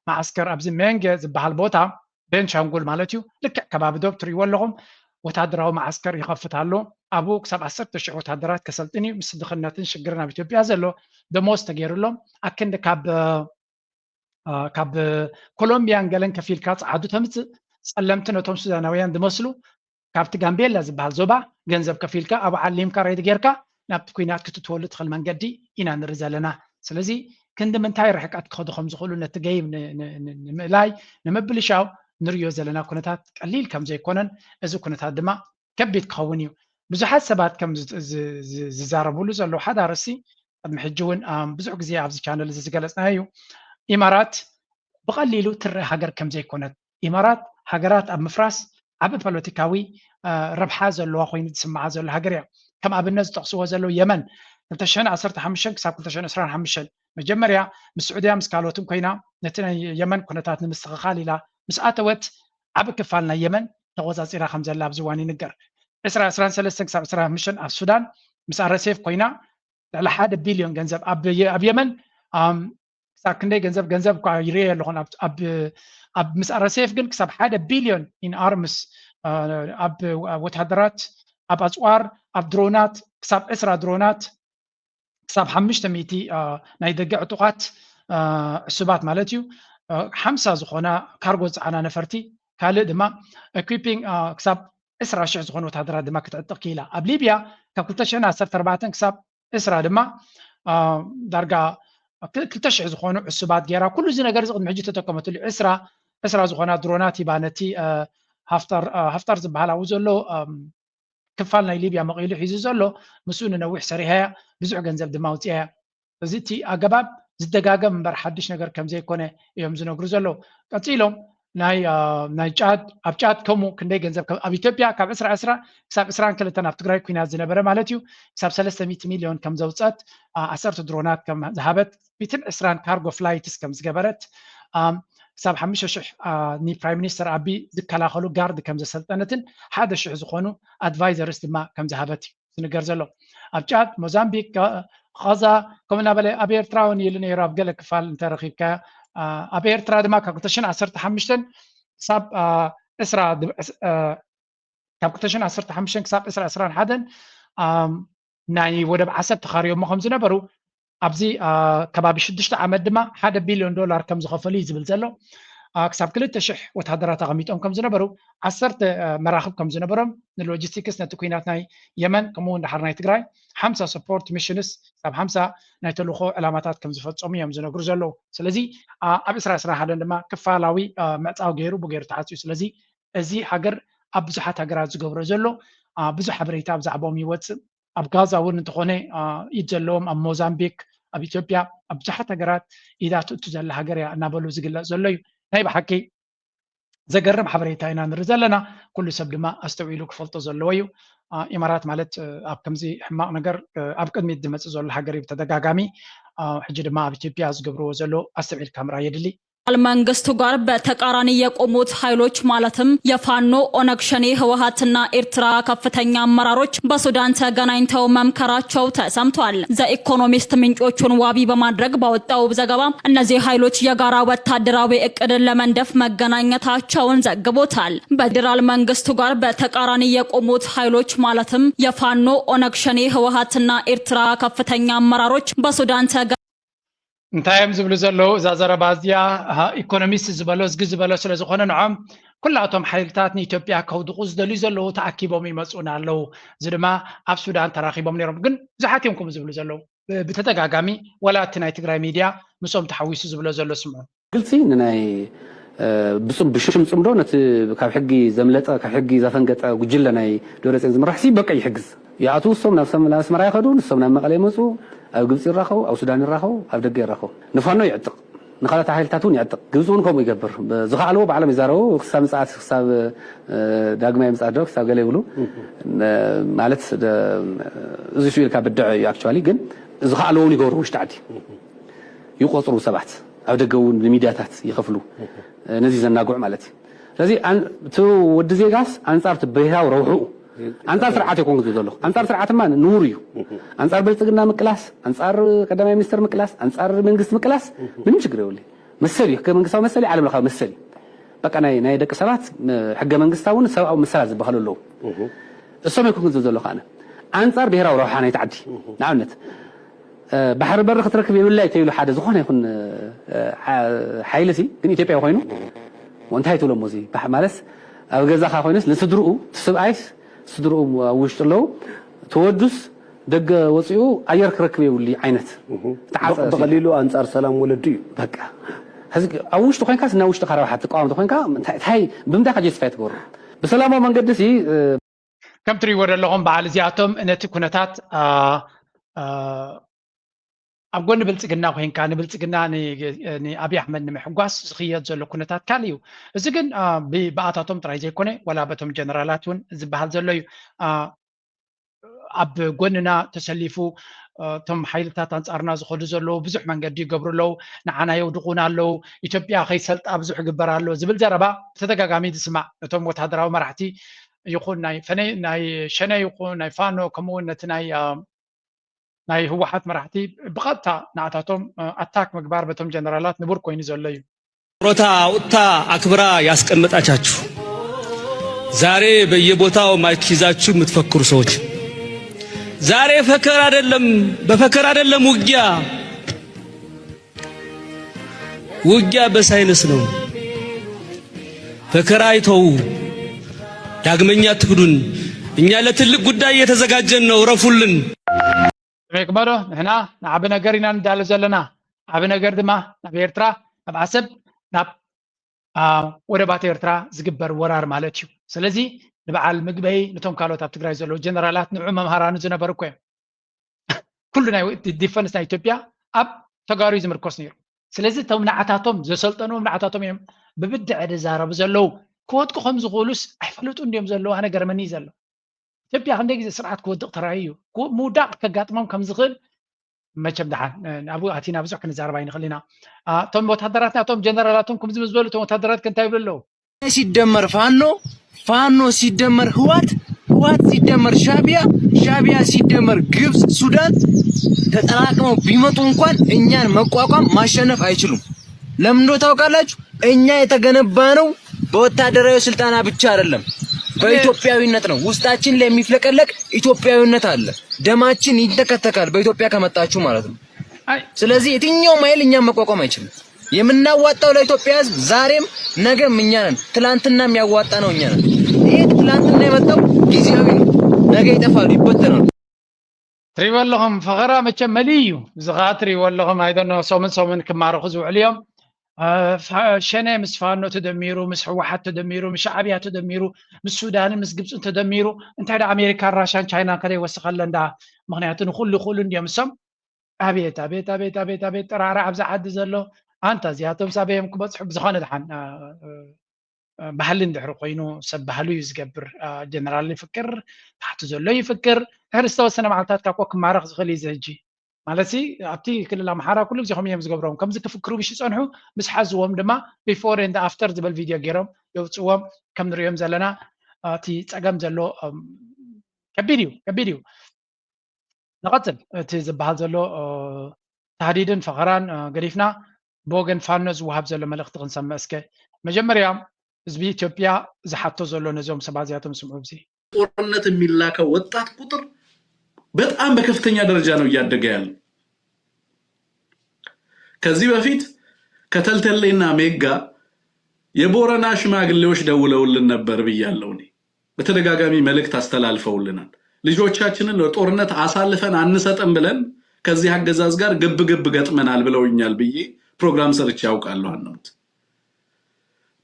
መዓስከር ኣብዚ ሜንገ ዝበሃል ቦታ ቤንሻንጉል ማለት እዩ ልክዕ ከባቢ ዶብ ትሪእዎ ኣለኹም ወታደራዊ መዓስከር ይኸፍት ኣሎ ኣብኡ ክሳብ ዓሰርተ ሽሕ ወታደራት ከሰልጥን እዩ ምስ ድኽነትን ሽግርን ኣብ ኢትዮጵያ ዘሎ ደሞዝ ተገይሩሎም ኣክንዲ ካብ ካብ ኮሎምቢያን ገለን ከፊልካ ፀዓዱ ተምፅእ ፀለምቲ ነቶም ሱዳናውያን ዝመስሉ ካብቲ ጋምቤላ ዝበሃል ዞባ ገንዘብ ከፊልካ ኣብ ዓሊምካ ሬድ ጌርካ ናብቲ ኩናት ክትትወሉ ትኽእል መንገዲ ኢና ንርኢ ዘለና ስለዚ ክንዲ ምንታይ ርሕቀት ክኸዱ ከም ዝኽእሉ ነቲ ገይም ንምእላይ ንምብልሻው ንርእዮ ዘለና ኩነታት ቀሊል ከም ዘይኮነን እዚ ኩነታት ድማ ከቢድ ክኸውን እዩ ብዙሓት ሰባት ከም ዝዛረብሉ ዘለዉ ሓደ ኣርእስቲ ቅድሚ ሕጂ እውን ብዙሕ ግዜ ኣብዚ ቻነል እዚ ዝገለፅናዮ እዩ ኢማራት ብቐሊሉ ትረእ ሃገር ከም ዘይኮነት ኢማራት ሃገራት ኣብ ምፍራስ ዓቢ ፖለቲካዊ ረብሓ ዘለዋ ኮይኑ ዝስምዓ ዘሎ ሃገር እያ ከም ኣብነት ዝጠቕስዎ ዘለዉ የመን ክልተ ሽሕን ዓሰርተ ሓሙሽተን ክሳብ ክልተ ሽሕን ዕስራን ሓሙሽተን መጀመርያ ምስ ስዑድያ ምስ ካልኦትን ኮይና ነቲ ናይ የመን ኩነታት ንምስትኽኻል ኢላ ምስ ኣተወት ዓቢ ክፋል ናይ የመን ተቆፃፂራ ከም ዘላ ኣብዚ እዋን ይንገር ዕስራ ዕስራን ሰለስተን ክሳብ ዕስራን ሓሙሽተን ኣብ ሱዳን ምስ ኣረሴፍ ኮይና ልዕሊ ሓደ ቢልዮን ገንዘብ ኣብ የመን ክሳብ ክንደይ ገንዘብ ገንዘብ እኳ ይርኤ ኣለኹን ኣብ ምስ ኣረሴፍ ግን ክሳብ ሓደ ቢልዮን ኢን ኣርምስ ኣብ ወታደራት ኣብ ኣፅዋር ኣብ ድሮናት ክሳብ ዕስራ ድሮናት ክሳብ ሓሙሽተ ሚእቲ ናይ ደገ ዕጡቓት ዕሱባት ማለት እዩ፣ ሓምሳ ዝኾና ካርጎ ዝፀዓና ነፈርቲ፣ ካልእ ድማ equipping ክሳብ ዕስራ ሽሕ ዝኾኑ ወታደራት ድማ ክትዕጥቕ ክኢላ። ኣብ ሊብያ ካብ ክልተ ሽሕን ዓሰርተ ኣርባዕተን ክሳብ ዕስራ ድማ ዳርጋ ክልተ ሽሕ ዝኾኑ ዕሱባት ገይራ። ኩሉ እዚ ነገር እዚ ቅድሚ ሕጂ ተጠቀመትሉ። ዕስራ ዕስራ ዝኾና ድሮናት ሂባ ነቲ ሃፍጣር ዝበሃል ኣብኡ ዘሎ ክፋል ናይ ሊብያ መቒሉ ሒዙ ዘሎ፣ ምስኡ ንነዊሕ ሰሪሐያ፣ ብዙሕ ገንዘብ ድማ ኣውፂኣያ። እዚ እቲ ኣገባብ ዝደጋገም እምበር ሓድሽ ነገር ከም ዘይኮነ እዮም ዝነግሩ ዘለዉ። ቀፂሎም ናይ ናይ ጫድ ኣብ ጫድ ከምኡ ክንደይ ገንዘብ ኣብ ኢትዮጵያ ካብ ዕስራ ዕስራ ክሳብ ዕስራን ክልተን ኣብ ትግራይ ኩናት ዝነበረ ማለት እዩ ክሳብ ሰለስተ ሚእቲ ሚልዮን ከም ዘውፀት፣ ዓሰርተ ድሮናት ከም ዝሃበት፣ ሚእትን ዕስራን ካርጎ ፍላይትስ ከም ዝገበረት፣ ክሳብ ሓሙሽተ ሽሕ ንፕራይም ሚኒስተር ኣቢ ዝከላኸሉ ጋርድ ከም ዘሰልጠነትን ሓደ ሽሕ ዝኾኑ ኣድቫይዘርስ ድማ ከም ዝሃበት እዩ ዝንገር ዘሎ። ኣብ ጫድ፣ ሞዛምቢክ፣ ቃዛ ከምኡ እናበለ ኣብ ኤርትራ እውን ኢሉ ነይሩ ኣብ ገለ ክፋል እንተረኺብካ። ኣብ ኤርትራ ድማ ካብ ክልተ ሽሕን ዓሰርተ ሓሙሽተን ክሳብ ዕስራ ካብ ክልተ ሽሕን ዓሰርተ ሓሙሽተን ክሳብ ዕስራ ዕስራን ሓደን ናይ ወደብ ዓሰብ ተኻርዮሞ ከም ዝነበሩ ኣብዚ ከባቢ ሽዱሽተ ዓመት ድማ ሓደ ቢልዮን ዶላር ከም ዝኸፈሉ እዩ ዝብል ዘሎ። ክሳብ ክልተ ሽሕ ወታደራት ኣቐሚጦም ከም ዝነበሩ፣ ዓሰርተ መራኽብ ከም ዝነበሮም ንሎጂስቲክስ ነቲ ኩናት ናይ የመን ከምኡ እውን ድሓር ናይ ትግራይ ሓምሳ ሰፖርት ሚሽንስ ክሳብ ሓምሳ ናይ ተልእኾ ዕላማታት ከም ዝፈፀሙ እዮም ዝነግሩ ዘለዉ። ስለዚ ኣብ ዕስራ ዕስራ ሓደን ድማ ክፋላዊ ምዕፃው ገይሩ ብገይሩ ተዓፅዩ። ስለዚ እዚ ሃገር ኣብ ብዙሓት ሃገራት ዝገብሮ ዘሎ ብዙሕ ሓበሬታ ብዛዕባኦም ይወፅእ። ኣብ ጋዛ እውን እንተኾነ ኢድ ዘለዎም ኣብ ሞዛምቢክ፣ ኣብ ኢትዮጵያ፣ ኣብ ብዙሓት ሃገራት ኢዳ ትእቱ ዘላ ሃገር እያ እናበሉ ዝግለፅ ዘሎ እዩ። ናይ ብሓቂ ዘገርም ሓበሬታ ኢና ንርኢ ዘለና። ኩሉ ሰብ ድማ ኣስተውዒሉ ክፈልጦ ዘለዎ እዩ። ኢማራት ማለት ኣብ ከምዚ ሕማቕ ነገር ኣብ ቅድሚት ዝመፅእ ዘሎ ሃገር እዩ ብተደጋጋሚ። ሕጂ ድማ ኣብ ኢትዮጵያ ዝገብርዎ ዘሎ ኣስተውዒልካ ምርኣይ የድሊ። መንግስቱ ጋር በተቃራኒ የቆሙት ኃይሎች ማለትም የፋኖ፣ ኦነግ ሸኔ፣ ህወሓትና ኤርትራ ከፍተኛ አመራሮች በሱዳን ተገናኝተው መምከራቸው ተሰምቷል። ዘኢኮኖሚስት ምንጮቹን ዋቢ በማድረግ ባወጣው ዘገባ እነዚህ ኃይሎች የጋራ ወታደራዊ እቅድን ለመንደፍ መገናኘታቸውን ዘግቦታል። በፌዴራል መንግስቱ ጋር በተቃራኒ የቆሙት ኃይሎች ማለትም የፋኖ፣ ኦነግ ሸኔ፣ ህወሓትና ኤርትራ ከፍተኛ አመራሮች በሱዳን ተገ እንታይ እዮም ዝብሉ ዘለዉ? እዛ ዘረባ እዚኣ ኢኮኖሚስት ዝበሎ እዝጊ ዝበሎ ስለ ዝኾነ ንዖም ኩላቶም ሓይልታት ንኢትዮጵያ ከውድቑ ዝደልዩ ዘለዉ ተኣኪቦም ይመፁና ኣለዉ። እዚ ድማ ኣብ ሱዳን ተራኺቦም ነይሮም። ግን ብዙሓት እዮም ከምኡ ዝብሉ ዘለዉ። ብተደጋጋሚ ወላ እቲ ናይ ትግራይ ሚድያ ምስኦም ተሓዊሱ ዝብሎ ዘሎ ስምዑ። ግልፂ ንናይ ብፅም ብሽም ፅምዶ ነቲ ካብ ሕጊ ዘምለጠ ካብ ሕጊ ዘፈንገጠ ጉጅለ ናይ ደብረፅዮን ዝምራሕ ሲ በቃ ይሕግዝ ይኣትዉ እሶም ናብ ሰም- ናብ ኣስመራ ይኸዱ ንሶም ናብ መቐለ ይመፁ ኣብ ግብፂ ይራኸቡ ኣብ ሱዳን ይራኸቡ ኣብ ደገ ይራኸቡ ንፋኖ ይዕጥቕ ንኻልኦት ሓይልታት እውን ይዕጥቕ ግብፂ እውን ከምኡ ይገብር ዝኸኣልዎ ባዕሎም ይዛረቡ ክሳብ ምፅኣት ክሳብ ዳግማይ ምፅኣት ዶ ክሳብ ገለ ይብሉ ማለት እዚ ስኡ ኢልካ ብድዐ እዩ actually ግን ዝኸኣልዎ እውን ይገብሩ ውሽጢ ዓዲ ይቆፅሩ ሰባት ኣብ ደገ እውን ብሚድያታት ይኸፍሉ ነዚ ዘናግዑ ማለት እዩ ስለዚ እቲ ወዲ ዜጋስ ኣንፃር እቲ ብሄራዊ ረብሕኡ ኣንፃር ስርዓት የኮንኩ ዝብል ዘለኹ ኣንፃር ስርዓትማ ንውር እዩ ኣንፃር ብልፅግና ምቅላስ ኣንፃር ቀዳማይ ሚኒስትር ምቅላስ ኣንፃር መንግስቲ ምቅላስ ምንም ችግር የብሉ መሰል እዩ ህገ መንግስታዊ መሰል እዩ ዓለም ለኻዊ መሰል እዩ በቃ ናይ ናይ ደቂ ሰባት ሕገ መንግስታውን ሰብኣዊ መሰላት ዝበሃሉ ኣለዉ እሶም የኮንኩ ዝብል ዘለኹ ኣነ ኣንፃር ብሄራዊ ረብሓ ናይቲ ዓዲ ንኣብነት ባሕሪ በሪ ክትረክብ የብላይ ተይሉ ሓደ ዝኾነ ይኹን ሓይሊ ሲ ግን ኢትዮጵያ ኮይኑ እንታይ ትብሎ ሞ ማለት ኣብ ገዛኻ ኮይኑስ ንስድርኡ ስብኣይስ ስድርኡ ኣብ ውሽጢ ኣለዉ ተወዱስ ደገ ወፂኡ ኣየር ክረክብ የብሉ ዓይነት ብቐሊሉ ኣንፃር ሰላም ወለዱ እዩ በቃ ሕዚ ኣብ ውሽጢ ኮይንካ ስና ውሽጢ ካረባሓት ትቃወም ተኮይንካ እንታይ ብምንታይ ካጀስቲፋይ ትገብሩ ብሰላማዊ መንገዲ ሲ ከም ትሪእዎ ዘለኹም በዓል እዚኣቶም ነቲ ኩነታት ኣብ ጎኒ ብልፅግና ኮይንካ ንብልፅግና ንኣብይ ኣሕመድ ንምሕጓስ ዝኽየድ ዘሎ ኩነታት ካልእ እዩ። እዚ ግን ብኣታቶም ጥራይ ዘይኮነ ዋላ በቶም ጀነራላት እውን ዝበሃል ዘሎ እዩ። ኣብ ጎንና ተሰሊፉ እቶም ሓይልታት ኣንፃርና ዝኸዱ ዘለዉ ብዙሕ መንገዲ ይገብሩ ኣለዉ፣ ንዓና የውድቑና ኣለዉ፣ ኢትዮጵያ ከይትሰልጣ ብዙሕ ይግበር ኣሎ ዝብል ዘረባ ብተደጋጋሚ ዝስማዕ እቶም ወታደራዊ መራሕቲ ይኹን ናይ ፈነ ናይ ሸነ ይኹን ናይ ፋኖ ከምኡ እውን ነቲ ናይ ናይ ህወሓት መራሕቲ ብቐጥታ ንኣታቶም ኣታክ ምግባር በቶም ጀነራላት ንቡር ኮይኑ ዘሎ እዩ። ጡረታ አውጥታ አክብራ ያስቀመጣቻችሁ ዛሬ በየቦታው ማይክ ይዛችሁ የምትፈክሩ ሰዎች ዛሬ ፈከራ አይደለም፣ በፈከራ አይደለም ውጊያ። ውጊያ በሳይንስ ነው። ፈከራ ይተው፣ ዳግመኛ ትክዱን። እኛ ለትልቅ ጉዳይ እየተዘጋጀን ነው። እረፉልን። ከመይ ክመዶ ንሕና ንዓቢ ነገር ኢና ንዳለ ዘለና። ዓቢ ነገር ድማ ናብ ኤርትራ፣ ናብ ዓሰብ፣ ናብ ወደባት ኤርትራ ዝግበር ወራር ማለት እዩ። ስለዚ ንበዓል ምግበይ፣ ነቶም ካልኦት ኣብ ትግራይ ዘለዉ ጀነራላት፣ ንዑ መምሃራኑ ዝነበሩ እኮ እዮም። ኩሉ ናይ ዲፈንስ ናይ ኢትዮጵያ ኣብ ተጋሩ እዩ ዝምርኮስ ነይሩ። ስለዚ እቶም ንዓታቶም ዘሰልጠንዎም ንዓታቶም እዮም ብብድዐ ዝዛረቡ ዘለዉ። ክወድቁ ከም ዝኽእሉስ ኣይፈልጡ እንዲዮም ዘለዉ። ኣነ ገርመኒ እዩ ዘሎ። ኢትዮጵያ ክንደይ ግዜ ስርዓት ክወድቕ ተራእዩ እዩ። ምውዳቕ ከጋጥሞም ከም ዝኽእል መቸም ደሓን ኣብኡ ኣቲና ብዙሕ ክንዛረብ ኣይንኽእል ኢና። እቶም ወታደራትና እቶም ጀነራላቶም ከምዚ ምስ በሉ እቶም ወታደራት ከ እንታይ ይብሉ ኣለዉ? ሲደመር ፋኖ፣ ፋኖ ሲደመር ህዋት፣ ህዋት ሲደመር ሻቢያ፣ ሻቢያ ሲደመር ግብፅ፣ ሱዳን ተጠራቅመው ቢመጡ እንኳን እኛን መቋቋም ማሸነፍ አይችሉም። ለምን እንደሆነ ታውቃላችሁ? እኛ የተገነባነው በወታደራዊ ስልጠና ብቻ አይደለም፣ በኢትዮጵያዊነት ነው። ውስጣችን ላይ የሚፍለቀለቅ ኢትዮጵያዊነት አለ። ደማችን ይንተከተካል በኢትዮጵያ ከመጣችሁ ማለት ነው። ስለዚህ የትኛውም ኃይል እኛን መቋቋም አይችልም። የምናዋጣው ለኢትዮጵያ ህዝብ ዛሬም ነገም እኛ ነን። ትላንትና የሚያዋጣ ነው እኛ ነን። ይህ ትላንትና የመጣው ጊዜያዊ ነው። ነገ ይጠፋሉ፣ ይበተናሉ። ትሪእዎ ኣለኹም ፈኸራ መቸም መሊእ እዩ። እዚ ኸዓ ትሪእዎ ኣለኹም ኣይደኖ ሰሙን ሰሙን ክማረኹ ዝውዕሉ እዮም። ሸኔ ምስ ፋኖ ተደሚሩ፣ ምስ ህወሓት ተደሚሩ፣ ምስ ሻዕብያ ተደሚሩ፣ ምስ ሱዳንን ምስ ግብፅን ተደሚሩ እንታይ ዳ ኣሜሪካን ራሻን ቻይናን ከደይ ወስኸለን ዳ? ምኽንያቱ ንኹሉ ይኽእሉ እንዲዮም እሶም። ኣቤት ኣቤት ኣቤት ኣቤት ኣቤት ጥራራ ኣብዚ ዓዲ ዘሎ ኣንታ እዚኣቶም ሳበዮም ክበፅሑ ብዝኾነ ድሓን ባህሊ እንድሕሪ ኮይኑ ሰብ ባህሉ እዩ ዝገብር። ጀነራል ይፍቅር፣ ታሕቲ ዘሎ ይፍቅር። ድሕሪ ዝተወሰነ መዓልታት ካብ ኮ ክማረኽ ዝኽእል እዩ እዚ ሕጂ። ማለት ሲ ኣብቲ ክልል ኣምሓራ ኩሉ ግዜ ከምኡ እዮም ዝገብሮም። ከምዚ ክፍክሩ ብሽ ይጸንሑ ምስ ሓዝዎም ድማ before and after ዝበል ቪድዮ ገይሮም የውጽዎም። ከም ንሪኦም ዘለና እቲ ጸገም ዘሎ ከቢድ እዩ፣ ከቢድ እዩ። ንቐጽል እቲ ዝበሃል ዘሎ ታህዲድን ፈኸራን ገዲፍና ብወገን ፋኖ ዝወሃብ ዘሎ መልእኽቲ ክንሰምዕ እስከ። መጀመርያ ህዝቢ ኢትዮጵያ ዝሓቶ ዘሎ ነዞም ሰባት እዚኣቶም ስምዑ። እዚ ጦርነት የሚላከው ወጣት ቁጥር በጣም በከፍተኛ ደረጃ ነው እያደገ ያለው። ከዚህ በፊት ከተልተሌና ሜጋ የቦረና ሽማግሌዎች ደውለውልን ነበር ብያለሁ። እኔ በተደጋጋሚ መልእክት አስተላልፈውልናል። ልጆቻችንን ለጦርነት አሳልፈን አንሰጥም ብለን ከዚህ አገዛዝ ጋር ግብ ግብ ገጥመናል ብለውኛል ብዬ ፕሮግራም ሰርቼ ያውቃለሁ። አነሙት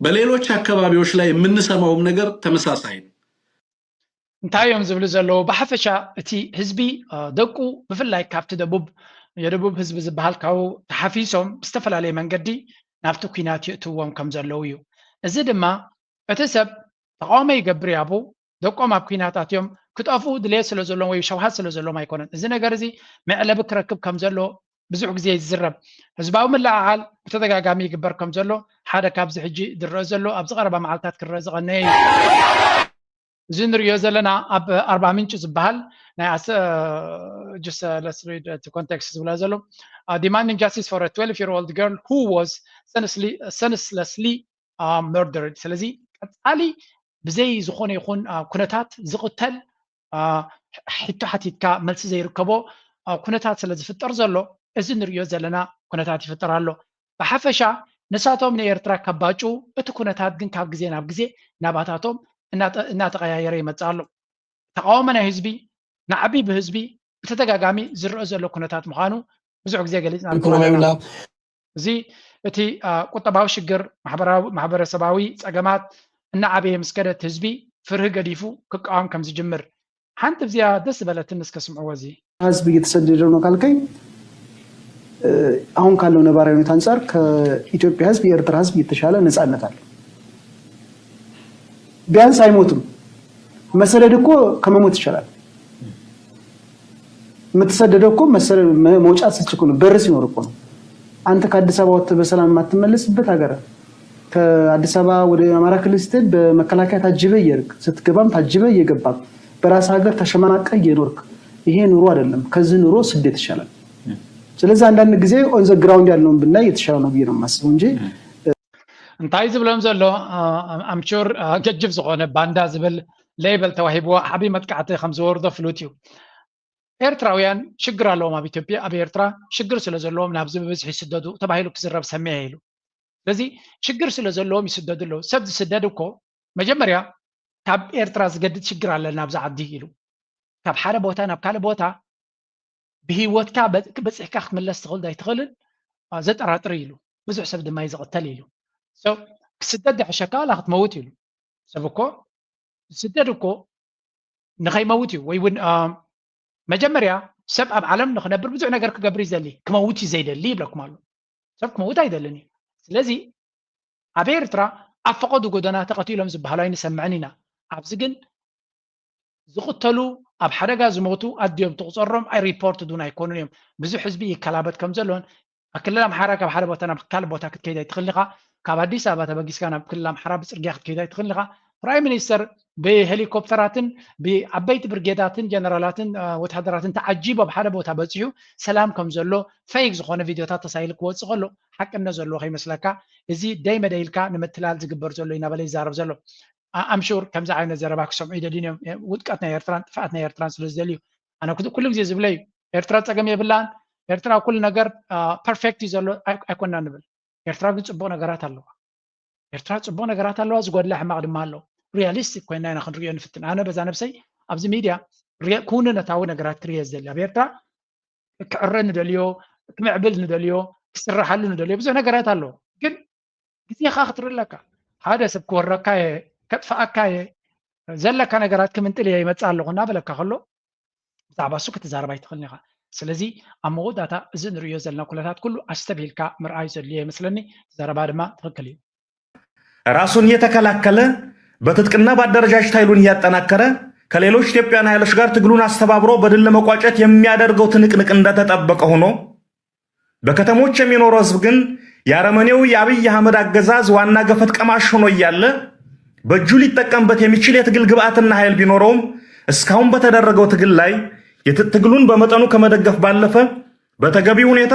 በሌሎች አካባቢዎች ላይ የምንሰማውም ነገር ተመሳሳይ ነው። እንታይ እዮም ዝብሉ ዘለዉ? ብሓፈሻ እቲ ህዝቢ ደቁ ብፍላይ ካብቲ ደቡብ የደቡብ ህዝቢ ዝበሃል ካብኡ ተሓፊሶም ብዝተፈላለየ መንገዲ ናብቲ ኲናት የእትዎም ከም ዘለዉ እዩ። እዚ ድማ እቲ ሰብ ተቃውሞ ይገብር ያቡ ደቆም ኣብ ኲናት ኣትዮም ክጠፍኡ ድሌት ስለ ዘለዎም ወይ ሸውሃት ስለ ዘለዎም ኣይኮነን። እዚ ነገር እዚ መዕለቢ ክረክብ ከም ዘሎ ብዙሕ ግዜ ይዝረብ። ህዝባዊ ምልዕዓል ብተደጋጋሚ ይግበር ከም ዘሎ ሓደ ካብዚ ሕጂ ዝረአ ዘሎ ኣብዚ ቀረባ መዓልታት ክረአ ዝቐነየ እዩ። እዚ ንሪኦ ዘለና ኣብ ኣርባ ምንጭ ዝበሃል ናይ just let's read the context ዝብላ ዘሎ demanding justice for a twelve year old girl who was senselessly murdered። ስለዚ ቀፃሊ ብዘይ ዝኾነ ይኹን ኩነታት ዝቕተል ሕቶ ሓቲትካ መልሲ ዘይርከቦ ኩነታት ስለ ዝፍጠር ዘሎ እዚ ንሪኦ ዘለና ኩነታት ይፍጠር ኣሎ። ብሓፈሻ ንሳቶም ንኤርትራ ከባጩ እቲ ኩነታት ግን ካብ ግዜ ናብ ግዜ ናባታቶም እናተቐያየረ ይመፅእ ኣሎ። ተቃውሞ ናይ ህዝቢ ናዕቢ ብህዝቢ ብተደጋጋሚ ዝረአ ዘሎ ኩነታት ምዃኑ ብዙሕ ግዜ ገሊፅና ኢኮኖሚያዊና እዚ እቲ ቁጠባዊ ሽግር ማሕበረሰባዊ ፀገማት እናዓበየ ምስ ከደት ህዝቢ ፍርሂ ገዲፉ ክቃወም ከም ዝጅምር ሓንቲ ብዚኣ ደስ ዝበለትን እስከ ስምዕዎ እዚ ህዝብ እየተሰደደ ነው ካልከኝ አሁን ካለው ነባራዊ ሁኔታ አንጻር ከኢትዮጵያ ህዝብ የኤርትራ ህዝብ የተሻለ ነጻነት አለው። ቢያንስ አይሞትም። መሰደድ እኮ ከመሞት ይሻላል። የምትሰደደው እኮ መውጫ ስትችል እኮ ነው፣ በር ሲኖር እኮ ነው። አንተ ከአዲስ አበባ ወጥተህ በሰላም የማትመለስበት ሀገር፣ ከአዲስ አበባ ወደ አማራ ክልል ስትሄድ በመከላከያ ታጅበህ እየሄድክ፣ ስትገባም ታጅበህ እየገባህ፣ በራስህ ሀገር ተሸማቀህ እየኖርክ፣ ይሄ ኑሮ አይደለም። ከዚህ ኑሮ ስደት ይሻላል። ስለዚህ አንዳንድ ጊዜ on the ground ያለውን ብናይ የተሻለ ነው ብዬ ነው የማስበው እንጂ እንታይ ዝብሎም ዘሎ I'm sure ገጅፍ ዝኾነ ባንዳ ዝብል ሌበል ተዋሂብዎ ዓብዪ መጥቃዕቲ ከም ዝወርዶ ፍሉጥ እዩ። ኤርትራውያን ሽግር ኣለዎም ኣብ ኢትዮጵያ፣ ኣብ ኤርትራ ሽግር ስለ ዘለዎም ናብዚ ብብዝሒ ይስደዱ ተባሂሉ ክዝረብ ሰሚዐ ኢሉ። ስለዚ ሽግር ስለ ዘለዎም ይስደዱ ኣለዉ። ሰብ ዝስደድ እኮ መጀመርያ ካብ ኤርትራ ዝገድድ ሽግር ኣለና ኣብዚ ዓዲ ኢሉ። ካብ ሓደ ቦታ ናብ ካልእ ቦታ ብህይወትካ በ-፣ በፂሕካ ክትምለስ ትኽእል ኣይትኽእልን፣ አ፣ ዘጠራጥር ኢሉ። ብዙሕ ሰብ ድማ እዩ ዝቕተል ኢሉ። So፣ ክስደድ ዝሕሸካ ዋላ ክትመውት ኢሉ። ሰብ እኮ ዝስደድ እኮ ንኸይመውት እዩ። ወይ እውን፣ አ፣ መጀመርያ ሰብ ኣብ ዓለም ንኽነብር ብዙሕ ነገር ክገብር እዩ ዘድሊ፣ ክመውት እዩ ዘይደሊ ይብለኩም ኣሎ። ሰብ ክመውት ኣይደልን እዩ። ስለዚ ኣብ ኤርትራ ኣብ ፈቐዱ ጎደና ተቐቲሎም ዝበሃሉ ኣይንሰምዕን ኢና። ኣብዚ ግን ዝቕተሉ፣ ኣብ ሓደጋ ዝሞቱ ኣድዮም ትቑፀሮም ኣይ ሪፖርት ዱን ኣይኮኑን እዮም። ብዙሕ ህዝቢ ይከላበት ከም ዘሎን ኣብ ክልል ኣምሓራ ካብ ሓደ ቦታ ናብ ካልእ ቦታ ክትከይድ ኣይትኽእልን ኢኻ። ካብ ኣዲስ ኣበባ ተበጊስካ ናብ ክልል ኣምሓራ ብፅርግያ ክትከይድ ኣይትኽእልን ኢኻ። ፕራይም ሚኒስተር ብሄሊኮፕተራትን ብዓበይቲ ብርጌዳትን ጀነራላትን፣ አ፣ ወተሃደራትን ተዓጂቡ ኣብ ሓደ ቦታ በፂሑ ሰላም ከም ዘሎ ፌክ ዝኾነ ቪድዮታት ተሳኢሉ ክወፅእ ከሎ ሓቅነት ዘለዎ ከይመስለካ፣ እዚ ደይ መደይ ኢልካ ንምትላል ዝግበር ዘሎ እዩ እናበለ ይዛረብ ዘሎ። ኣ-፣ ኣም ሹር ከምዚ ዓይነት ዘረባ ክሰምዑ ይደልዩን እዮም። እ፣ ውድቀት ናይ ኤርትራን ጥፍኣት ናይ ኤርትራን ስለ ዝደልዩ። ኣነ ኩ-፣ ኩሉ ግዜ ዝብለ እዩ፣ ኤርትራ ጸገም የብላን፣ ኤርትራ ኩሉ ነገር፣ አ፣ ፐርፌክት እዩ ዘሎ፣ ኣይ-፣ ኣይኮንና ንብል። ኤርትራ ግን ጽቡቕ ነገራት ኣለዋ። ኤርትራ ጽቡቕ ነገራት ኣለዋ፣ ዝጎድላ ሕማቕ ድማ ኣሎ። ሪያሊስቲክ ኮይና ኢና ክንሪኦ ንፍትን። ኣነ በዛ ነብሰይ ኣብዚ ሚድያ ሪያ-፣ ክውንነታዊ ነገራት ክሪኦ ዝደሊ። ኣብ ኤርትራ ክዕረ ንደልዮ፣ ክምዕብል ንደልዮ፣ ክስራሓሉ ንደልዮ ብዙሕ ነገራት ኣሎ። ግን ግዜኻ ክትርኢ ኣለካ። ሓደ ሰብ ክወረካ እየ፣ ከጥፍኣካ እየ፣ ዘለካ ነገራት ክምንጥል እየ ይመጽእ ኣለኹ እናበለካ ከሎ ብዛዕባ እሱ ክትዛረብ ኣይትኽእልን ኢኻ። ስለዚ ኣብ መወዳእታ እዚ ንርእዮ ዘለና ኩነታት ኩሉ ኣስተብሂልካ ምርኣይ ዘድልዮ ይመስለኒ። ዘረባ ድማ ትኽክል እዩ። ራሱን እየተከላከለ በትጥቅና በአደረጃጀት ኃይሉን እያጠናከረ ከሌሎች ኢትዮጵያውያን ኃይሎች ጋር ትግሉን አስተባብሮ በድል ለመቋጨት የሚያደርገው ትንቅንቅ እንደተጠበቀ ሆኖ በከተሞች የሚኖረው ህዝብ ግን የአረመኔው የአብይ አህመድ አገዛዝ ዋና ገፈት ቀማሽ ሆኖ እያለ በእጁ ሊጠቀምበት የሚችል የትግል ግብአትና ኃይል ቢኖረውም እስካሁን በተደረገው ትግል ላይ የትጥቅ ትግሉን በመጠኑ ከመደገፍ ባለፈ በተገቢ ሁኔታ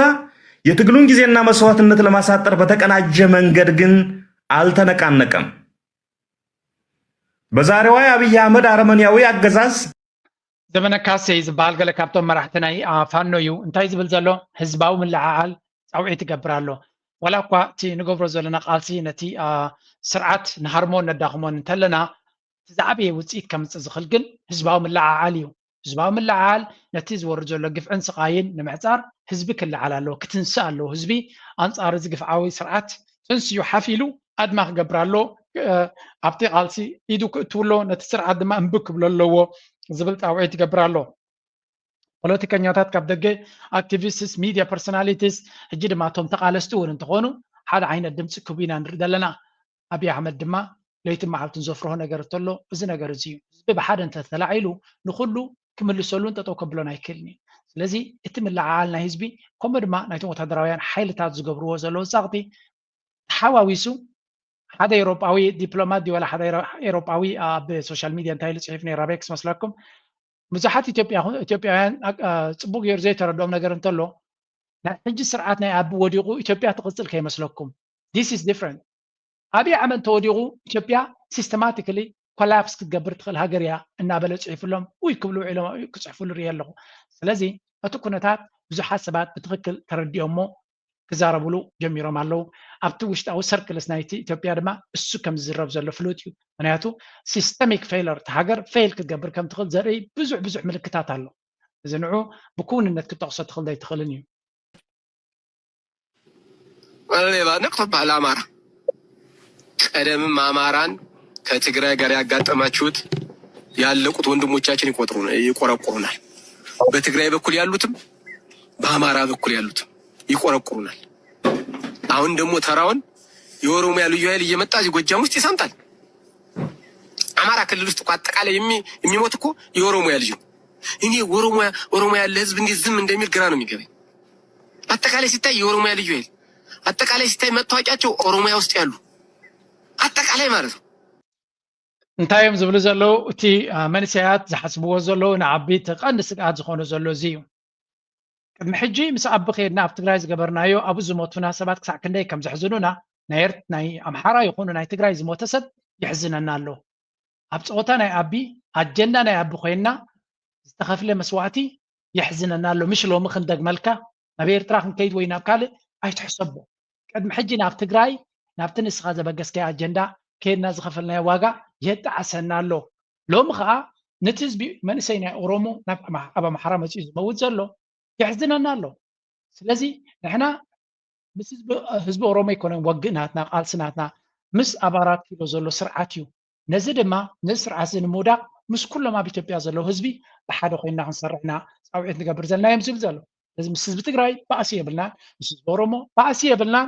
የትግሉን ጊዜና መስዋዕትነት ለማሳጠር በተቀናጀ መንገድ ግን አልተነቃነቀም። በዛሬዋ የአብይ አህመድ አረመኔያዊ አገዛዝ ዘመነ ካሴ ዝበሃል ገለ ካብቶም መራሕቲ ናይ፣ አ፣ ፋኖ እዩ። እንታይ ዝብል ዘሎ? ህዝባዊ ምልዕዓል ጻውዒት ይገብር ኣሎ። ዋላ እኳ እቲ ንገብሮ ዘለና ቃልሲ ነቲ፣ አ፣ ስርዓት ንሃርሞን ነዳኽሞን እንተለና፣ እቲ ዝዓበየ ውፅኢት ከምፅእ ዝኽእል ግን ህዝባዊ ምልዕዓል እዩ። ህዝባዊ ምልዕዓል ነቲ ዝወርድ ዘሎ ግፍዕን ስቓይን ንምሕፃር ህዝቢ ክልዓል ኣለዎ፣ ክትንስእ ኣለዎ። ህዝቢ ኣንፃር እዚ ግፍዓዊ ስርዓት ተንስዩ ሓፍ ኢሉ ኣድማ ክገብር ኣለዎ። እ፣ ኣብቲ ቃልሲ ኢዱ ክእትው ኣለዎ፣ ነቲ ስርዓት ድማ እምቢ ክብሎ ኣለዎ ዝብል ፃውዒት ይገብር ኣሎ። ፖለቲከኛታት ካብ ደገ፣ ኣክቲቪስትስ፣ ሚድያ ፐርሶናሊቲስ፣ ሕጂ ድማ እቶም ተቓለስቲ እውን እንተኾኑ ሓደ ዓይነት ድምፂ ክህቡ ኢና ንርኢ ዘለና። ኣብይ ኣሕመድ ድማ ለይትን መዓልትን ዘፍርሆ ነገር እንተሎ እዚ ነገር እዚ እዩ። ህዝቢ ብሓደ እንተተላዒሉ ንኹሉ ክምልሰሉን ጠጠው ከብሎን ኣይክእልን እዩ። ስለዚ እቲ ምልዕዓል ናይ ህዝቢ ከምኡ ድማ ናይቶም ወታደራውያን ሓይልታት ዝገብርዎ ዘለዉ ጸቕጢ ተሓዋዊሱ ሓደ ኤውሮጳዊ ዲፕሎማት ድዩ ዋላ ሓደ ኤውሮ-፣ ኤውሮጳዊ ኣብ ሶሻል ሚድያ እንታይ ኢሉ ጽሒፉ ነይሩ ኣበይ ክስመስለኩም? ብዙሓት ኢትዮጵያ-፣ ኢትዮጵያውያን ኣ-፣ ኣ-፣ ጽቡቕ ገይሩ ዘይተረድኦም ነገር እንተሎ ናይ ሕጂ ስርዓት ናይ ኣቢ ወዲቑ ኢትዮጵያ ትቕጽል ከይመስለኩም። This is different። ኣብይ ኣሕመድ እንተወዲቑ ኢትዮጵያ ሲስተማቲካሊ ኮላፕስ ክትገብር ትኽእል ሃገር እያ እናበለ ጽሒፉሎም ውይ ክብሉ ውዒሎም ኣብኡ ክጽሕፉሉ ርኢ ኣለኹ። ስለዚ እቲ ኩነታት ብዙሓት ሰባት ብትኽክል ተረዲኦሞ ክዛረብሉ ጀሚሮም ኣለዉ። ኣብቲ ውሽጣዊ ሰርክልስ ናይቲ ኢትዮጵያ ድማ እሱ ከም ዝዝረብ ዘሎ ፍሉጥ እዩ። ምክንያቱ ሲስተሚክ ፌይለር፣ እቲ ሃገር ፌይል ክትገብር ከም ትኽእል ዘርኢ ብዙሕ ብዙሕ ምልክታት ኣሎ። እዚ ንዑ ብክውንነት ክትጠቕሶ ትኽእል ዘይትኽእልን እዩ። ሌባ ነቅቶ በዓል አማራ ቀደምም አማራን ከትግራይ ጋር ያጋጠማችሁት ያለቁት ወንድሞቻችን ይቆጥሩ-፣ ይቆረቁሩናል። በትግራይ በኩል ያሉትም በአማራ በኩል ያሉትም ይቆረቁሩናል። አሁን ደግሞ ተራውን የኦሮሚያ ልዩ ኃይል እየመጣ እዚህ ጎጃም ውስጥ ይሰምጣል። አማራ ክልል ውስጥ እኮ አጠቃላይ የሚ-፣ የሚሞት እኮ የኦሮሚያ ልጅ ነው። እኔ ኦሮሚያ፣ ኦሮሚያ ያለ ህዝብ እንዴት ዝም እንደሚል ግራ ነው የሚገባኝ። አጠቃላይ ሲታይ የኦሮሚያ ልዩ ኃይል፣ አጠቃላይ ሲታይ መታወቂያቸው ኦሮሚያ ውስጥ ያሉ አጠቃላይ ማለት ነው። እንታይ እዮም ዝብሉ ዘለዉ? እቲ፣ አ፣ መንእሰያት ዝሓስብዎ ዘለዉ ንዓቢ እቲ ቀንዲ ስግኣት ዝኾነ ዘሎ እዚ እዩ። ቅድሚ ሕጂ ምስ ኣቢ ከይድና ኣብ ትግራይ ዝገበርናዮ ኣብኡ ዝሞቱና ሰባት ክሳዕ ክንደይ ከም ዘሕዝኑና ናይ ኤርት-፣ ናይ ኣምሓራ ይኹኑ ናይ ትግራይ ዝሞተ ሰብ የሕዝነና ኣሎ። ኣብ ፀወታ ናይ ኣቢ ኣጀንዳ ናይ ኣቢ ኮይንና ዝተኸፍለ መስዋእቲ የሕዝነና ኣሎ። ምሽ ሎሚ ክንደግመልካ ናብ ኤርትራ ክንከይድ ወይ ናብ ካልእ ኣይትሕሰቦ። ቅድሚ ሕጂ ናብ ትግራይ ናብቲ ንስኻ ዘበገስካዮ ኣጀንዳ ከይድና ዝኸፈልናዮ ዋጋ የጣዕሰና ኣሎ። ሎሚ ከዓ ነቲ ህዝቢ መንእሰይ ናይ ኦሮሞ ናብ ኣማ- ኣብ ኣምሓራ መፂኡ ዝመውት ዘሎ የሕዝነና ኣሎ። ስለዚ ንሕና ምስ ህዝቢ ህዝቢ ኦሮሞ ኣይኮነን ወግእ ናትና ቃልሲ ናትና ምስ ኣብ ኣራት ኪሎ ዘሎ ስርዓት እዩ። ነዚ ድማ ነዚ ስርዓት እዚ ንምውዳቕ ምስ ኩሎም ኣብ ኢትዮጵያ ዘለዉ ህዝቢ ብሓደ ኮይንና ክንሰርሕ ኢና ፃውዒት ንገብር ዘለና እዮም ዝብል ዘሎ። ስለዚ ምስ ህዝቢ ትግራይ ባእሲ የብልናን፣ ምስ ህዝቢ ኦሮሞ ባእሲ የብልናን።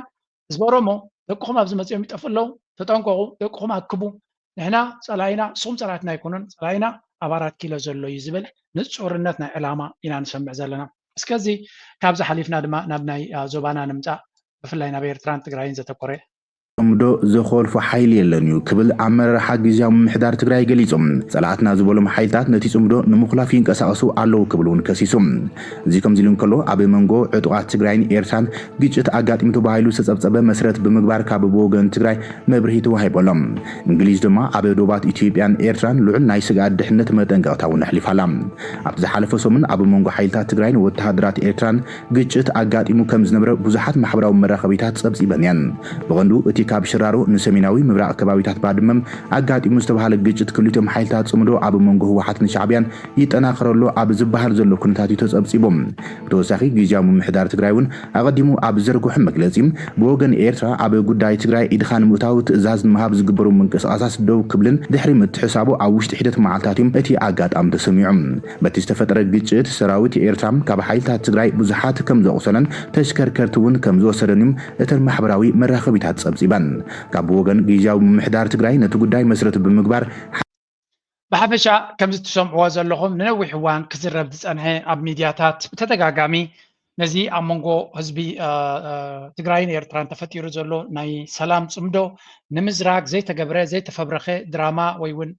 ህዝቢ ኦሮሞ ደቅኹም ኣብዚ መፂኦም ይጠፍኡ ኣለዉ፣ ተጠንቀቑ፣ ደቅኹም ኣክቡ። ንሕና ፀላኢና ንስኹም ፀላእትና ኣይኮኑን፣ ፀላኢና ኣብ ኣራት ኪሎ ዘሎ እዩ ዝብል ንፁርነት ናይ ዕላማ ኢና ንሰምዕ ዘለና። እስከዚ ካብዚ ሓሊፍና ድማ ናብ ናይ ዞባና ንምፃእ፣ ብፍላይ ናብ ኤርትራን ትግራይን ዘተኮረ። ጽምዶ ዘኾልፎ ሓይሊ የለን እዩ ክብል ኣመራርሓ ግዝያዊ ምምሕዳር ትግራይ ገሊጹ። ጸላእትና ዝበሎም ሓይልታት ነቲ ጽምዶ ንምኹላፍ ይንቀሳቐሱ ኣለዉ ክብል እውን ከሲሱ። እዚ ከምዚ ኢሉ እንከሎ ኣብ መንጎ ዕጡቓት ትግራይን ኤርትራን ግጭት ኣጋጢሙ ተባሂሉ ዝተጸብጸበ መስረት ብምግባር ካብ ብወገን ትግራይ መብርሂ ተዋሂቡ ኣሎ። እንግሊዝ ድማ ኣብ ዶባት ኢትዮጵያን ኤርትራን ልዑል ናይ ስግኣት ድሕነት መጠንቀቕታ እውን ኣሕሊፋ ኣላ። ኣብቲ ዝሓለፈ ሰሙን ኣብ መንጎ ሓይልታት ትግራይን ወተሃደራት ኤርትራን ግጭት ኣጋጢሙ ከም ዝነበረ ብዙሓት ማሕበራዊ መራኸቢታት ጸብጺበን እየን። ብቐንዱ እቲ ካብ ሽራሮ ንሰሜናዊ ምብራቕ ከባቢታት ባድመም ኣጋጢሙ ዝተባህለ ግጭት ክልቲኦም ሓይልታት ጽምዶ ኣብ መንጎ ህወሓትን ሻዕብያን ይጠናኸር ኣሎ ኣብ ዝበሃል ዘሎ ኩነታት እዩ ተጸብጺቡ። ብተወሳኺ ግዝያዊ ምምሕዳር ትግራይ እውን ኣቐዲሙ ኣብ ዘርግሖ መግለጺ ብወገን ኤርትራ ኣብ ጉዳይ ትግራይ ኢድኻ ንምእታው ትእዛዝ ንምሃብ ዝግበሩ ምንቅስቓሳት ደው ክብልን ድሕሪ ምትሕሳቡ ኣብ ውሽጢ ሒደት መዓልታት እዩ እቲ ኣጋጣሚ ተሰሚዑ። በቲ ዝተፈጠረ ግጭት ሰራዊት ኤርትራ ካብ ሓይልታት ትግራይ ብዙሓት ከም ዘቑሰለን ተሽከርከርቲ እውን ከም ዝወሰደን እዮም እተን ማሕበራዊ መራኸቢታት ጸብጺበን። ካብ ወገን ግዝያዊ ምምሕዳር ትግራይ ነቲ ጉዳይ መስረት ብምግባር ብሓፈሻ ከምዚ ትሰምዕዎ ዘለኹም ንነዊሕ እዋን ክዝረብ ዝጸንሐ ኣብ ሚድያታት ብተደጋጋሚ ነዚ ኣብ መንጎ ህዝቢ ትግራይን ኤርትራን ተፈጢሩ ዘሎ ናይ ሰላም ጽምዶ ንምዝራግ ዘይተገብረ ዘይተፈብረኸ ድራማ ወይ እውን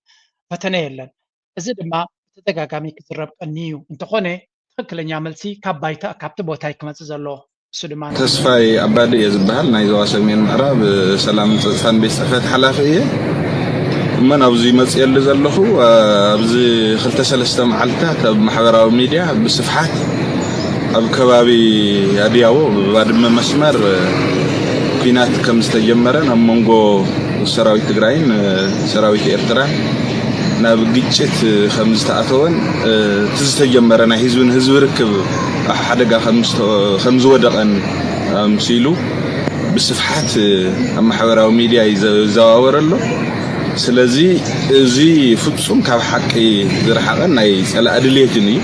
ፈተነ የለን። እዚ ድማ ብተደጋጋሚ ክዝረብ ቀኒ እዩ። እንተኾነ ትኽክለኛ መልሲ ካብ ባይታ ካብቲ ቦታ እዩ ክመፅእ ዘለዎ። እሱ ድማ ተስፋይ ኣባዲ እየ ዝበሃል። ናይ ዞባ ሰሜን ምዕራብ ሰላምን ፀፅታን ቤት ፅሕፈት ሓላፊ እየ። እሞ ናብዚ መፅየሉ ዘለኹ ኣብዚ ክልተ ሰለስተ መዓልትታት ኣብ ማሕበራዊ ሚድያ ብስፍሓት ኣብ ከባቢ ኣድያቦ ብባድመ መስመር ኲናት ከም ዝተጀመረን ኣብ መንጎ ሰራዊት ትግራይን ሰራዊት ኤርትራን ናብ ግጭት ከም ዝተኣተወን እቲ ዝተጀመረ ናይ ህዝቢ ንህዝቢ ርክብ ኣብ ሓደጋ ከም ዝወደቐን ኣምሲሉ ብስፍሓት ኣብ ማሕበራዊ ሚድያ ይዘዋወር ኣሎ። ስለዚ እዚ ፍጹም ካብ ሓቂ ዝረሓቐን ናይ ጸላኢ ድሌትን እዩ።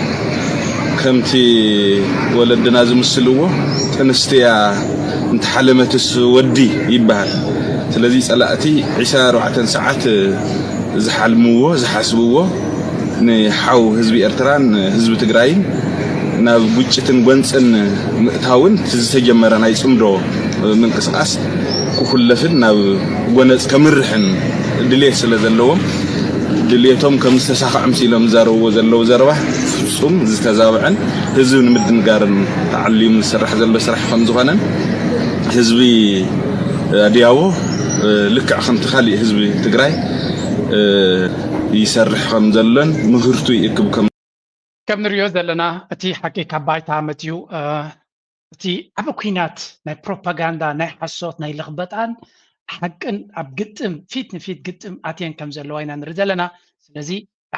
ከምቲ ወለድና ዝምስልዎ ጥንስትያ እንተሓለመትስ ወዲ ይበሃል። ስለዚ ጸላእቲ ዒስራን ኣርባዕተን ሰዓት ዝሓልምዎ ዝሓስብዎ ንሓው ህዝቢ ኤርትራን ህዝቢ ትግራይን ናብ ግጭትን ጎንፅን ምእታውን እቲ ዝተጀመረ ናይ ፅምዶ ምንቅስቃስ ክኩለፍን ናብ ጎነፅ ከምርሕን ድሌት ስለ ዘለዎም ድሌቶም ከም ዝተሳኽዐ መሲሎም ዝዛረብዎ ዘለዉ ዘረባ ፍፁም ዝተዛብዐን ህዝቢ ንምድንጋርን ተዓሊሙ ዝስራሕ ዘሎ ስራሕ ከም ዝኾነን ህዝቢ ኣድያቦ ልክዕ ከምቲ ካሊእ ህዝቢ ትግራይ ይሰርሕ ከም ዘሎን ምህርቱ ይእክብ ከም ከም ንሪኦ ዘለና እቲ ሓቂ ካብ ባይታ መፅዩ እቲ ዓቢ ኩናት ናይ ፕሮፓጋንዳ ናይ ሓሶት ናይ ልኽበጣን ሓቅን ኣብ ግጥም ፊት ንፊት ግጥም ኣትየን ከም ዘለዋ ኢና ንርኢ ዘለና። ስለዚ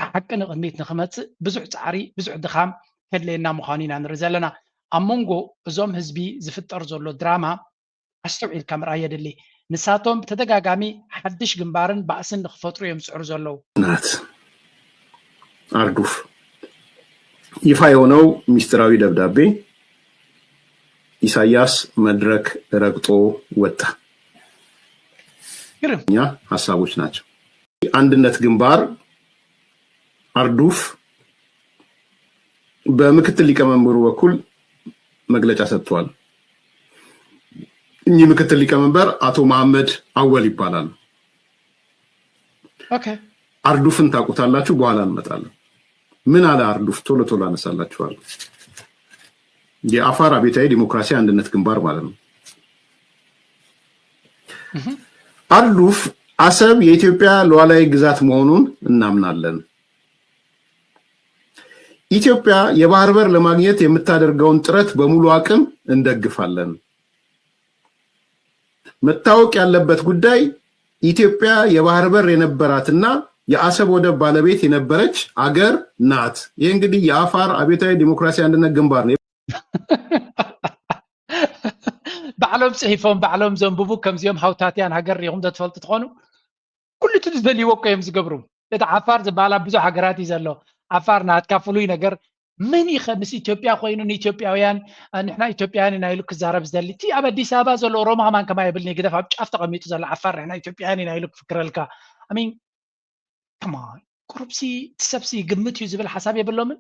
ሓቂ ንቕድሚት ንክመፅእ ብዙሕ ፃዕሪ ብዙሕ ድኻም ከድልየና ምዃኑ ኢና ንርኢ ዘለና። ኣብ መንጎ እዞም ህዝቢ ዝፍጠር ዘሎ ድራማ ኣስተውዒልካ ምርኣይ የድሊ። ንሳቶም ብተደጋጋሚ ሓድሽ ግንባርን ባእስን ንክፈጥሩ እዮም ዝፅዕሩ ዘለዉ። ናት ኣርዱፍ ይፋ የሆነው ሚስጥራዊ ደብዳቤ ኢሳያስ መድረክ ረግጦ ወጣ። ግርም እኛ ሀሳቦች ናቸው። አንድነት ግንባር አርዱፍ በምክትል ሊቀመንበሩ በኩል መግለጫ ሰጥቷል። እኚህ ምክትል ሊቀመንበር አቶ መሐመድ አወል ይባላሉ። ኦኬ አርዱፍን ታውቁታላችሁ፣ በኋላ እንመጣለን። ምን አለ አርዱፍ? ቶሎ ቶሎ አነሳላችኋለሁ። የአፋር አብዮታዊ ዲሞክራሲያዊ አንድነት ግንባር ማለት ነው። አርዱፍ አሰብ የኢትዮጵያ ሉዓላዊ ግዛት መሆኑን እናምናለን። ኢትዮጵያ የባህር በር ለማግኘት የምታደርገውን ጥረት በሙሉ አቅም እንደግፋለን። መታወቅ ያለበት ጉዳይ ኢትዮጵያ የባህር በር የነበራትና የአሰብ ወደብ ባለቤት የነበረች አገር ናት። ይህ እንግዲህ የአፋር አብዮታዊ ዲሞክራሲያዊ አንድነት ግንባር ነው። ባዕሎም ጽሒፎም ባዕሎም ዘንብቡ ከምዚኦም ሃውታትያን ሃገር ሪኹም ተትፈልጡ ትኾኑ። ኩሉ እቲ ዝደልይዎ እኮ እዮም ዝገብሩ። እቲ ዓፋር ዝበሃል ኣብ ብዙሕ ሃገራት እዩ ዘሎ። ዓፋር ናትካ ፍሉይ ነገር መን ኢኸ ምስ ኢትዮጵያ ኮይኑ ንኢትዮጵያውያን ንሕና ኢትዮጵያውያን ኢና ኢሉ ክዛረብ ዝደሊ? እቲ ኣብ ኣዲስ ኣበባ ዘሎ ኦሮሞ ከማን ከማ የብልኒ ግደፍ ኣብ ጫፍ ተቐሚጡ ዘሎ ዓፋር ንሕና ኢትዮጵያውያን ኢና ኢሉ ክፍክረልካ። I mean come on ቁሩብሲ እቲ ሰብሲ ግምት እዩ ዝብል ሓሳብ የብሎምን።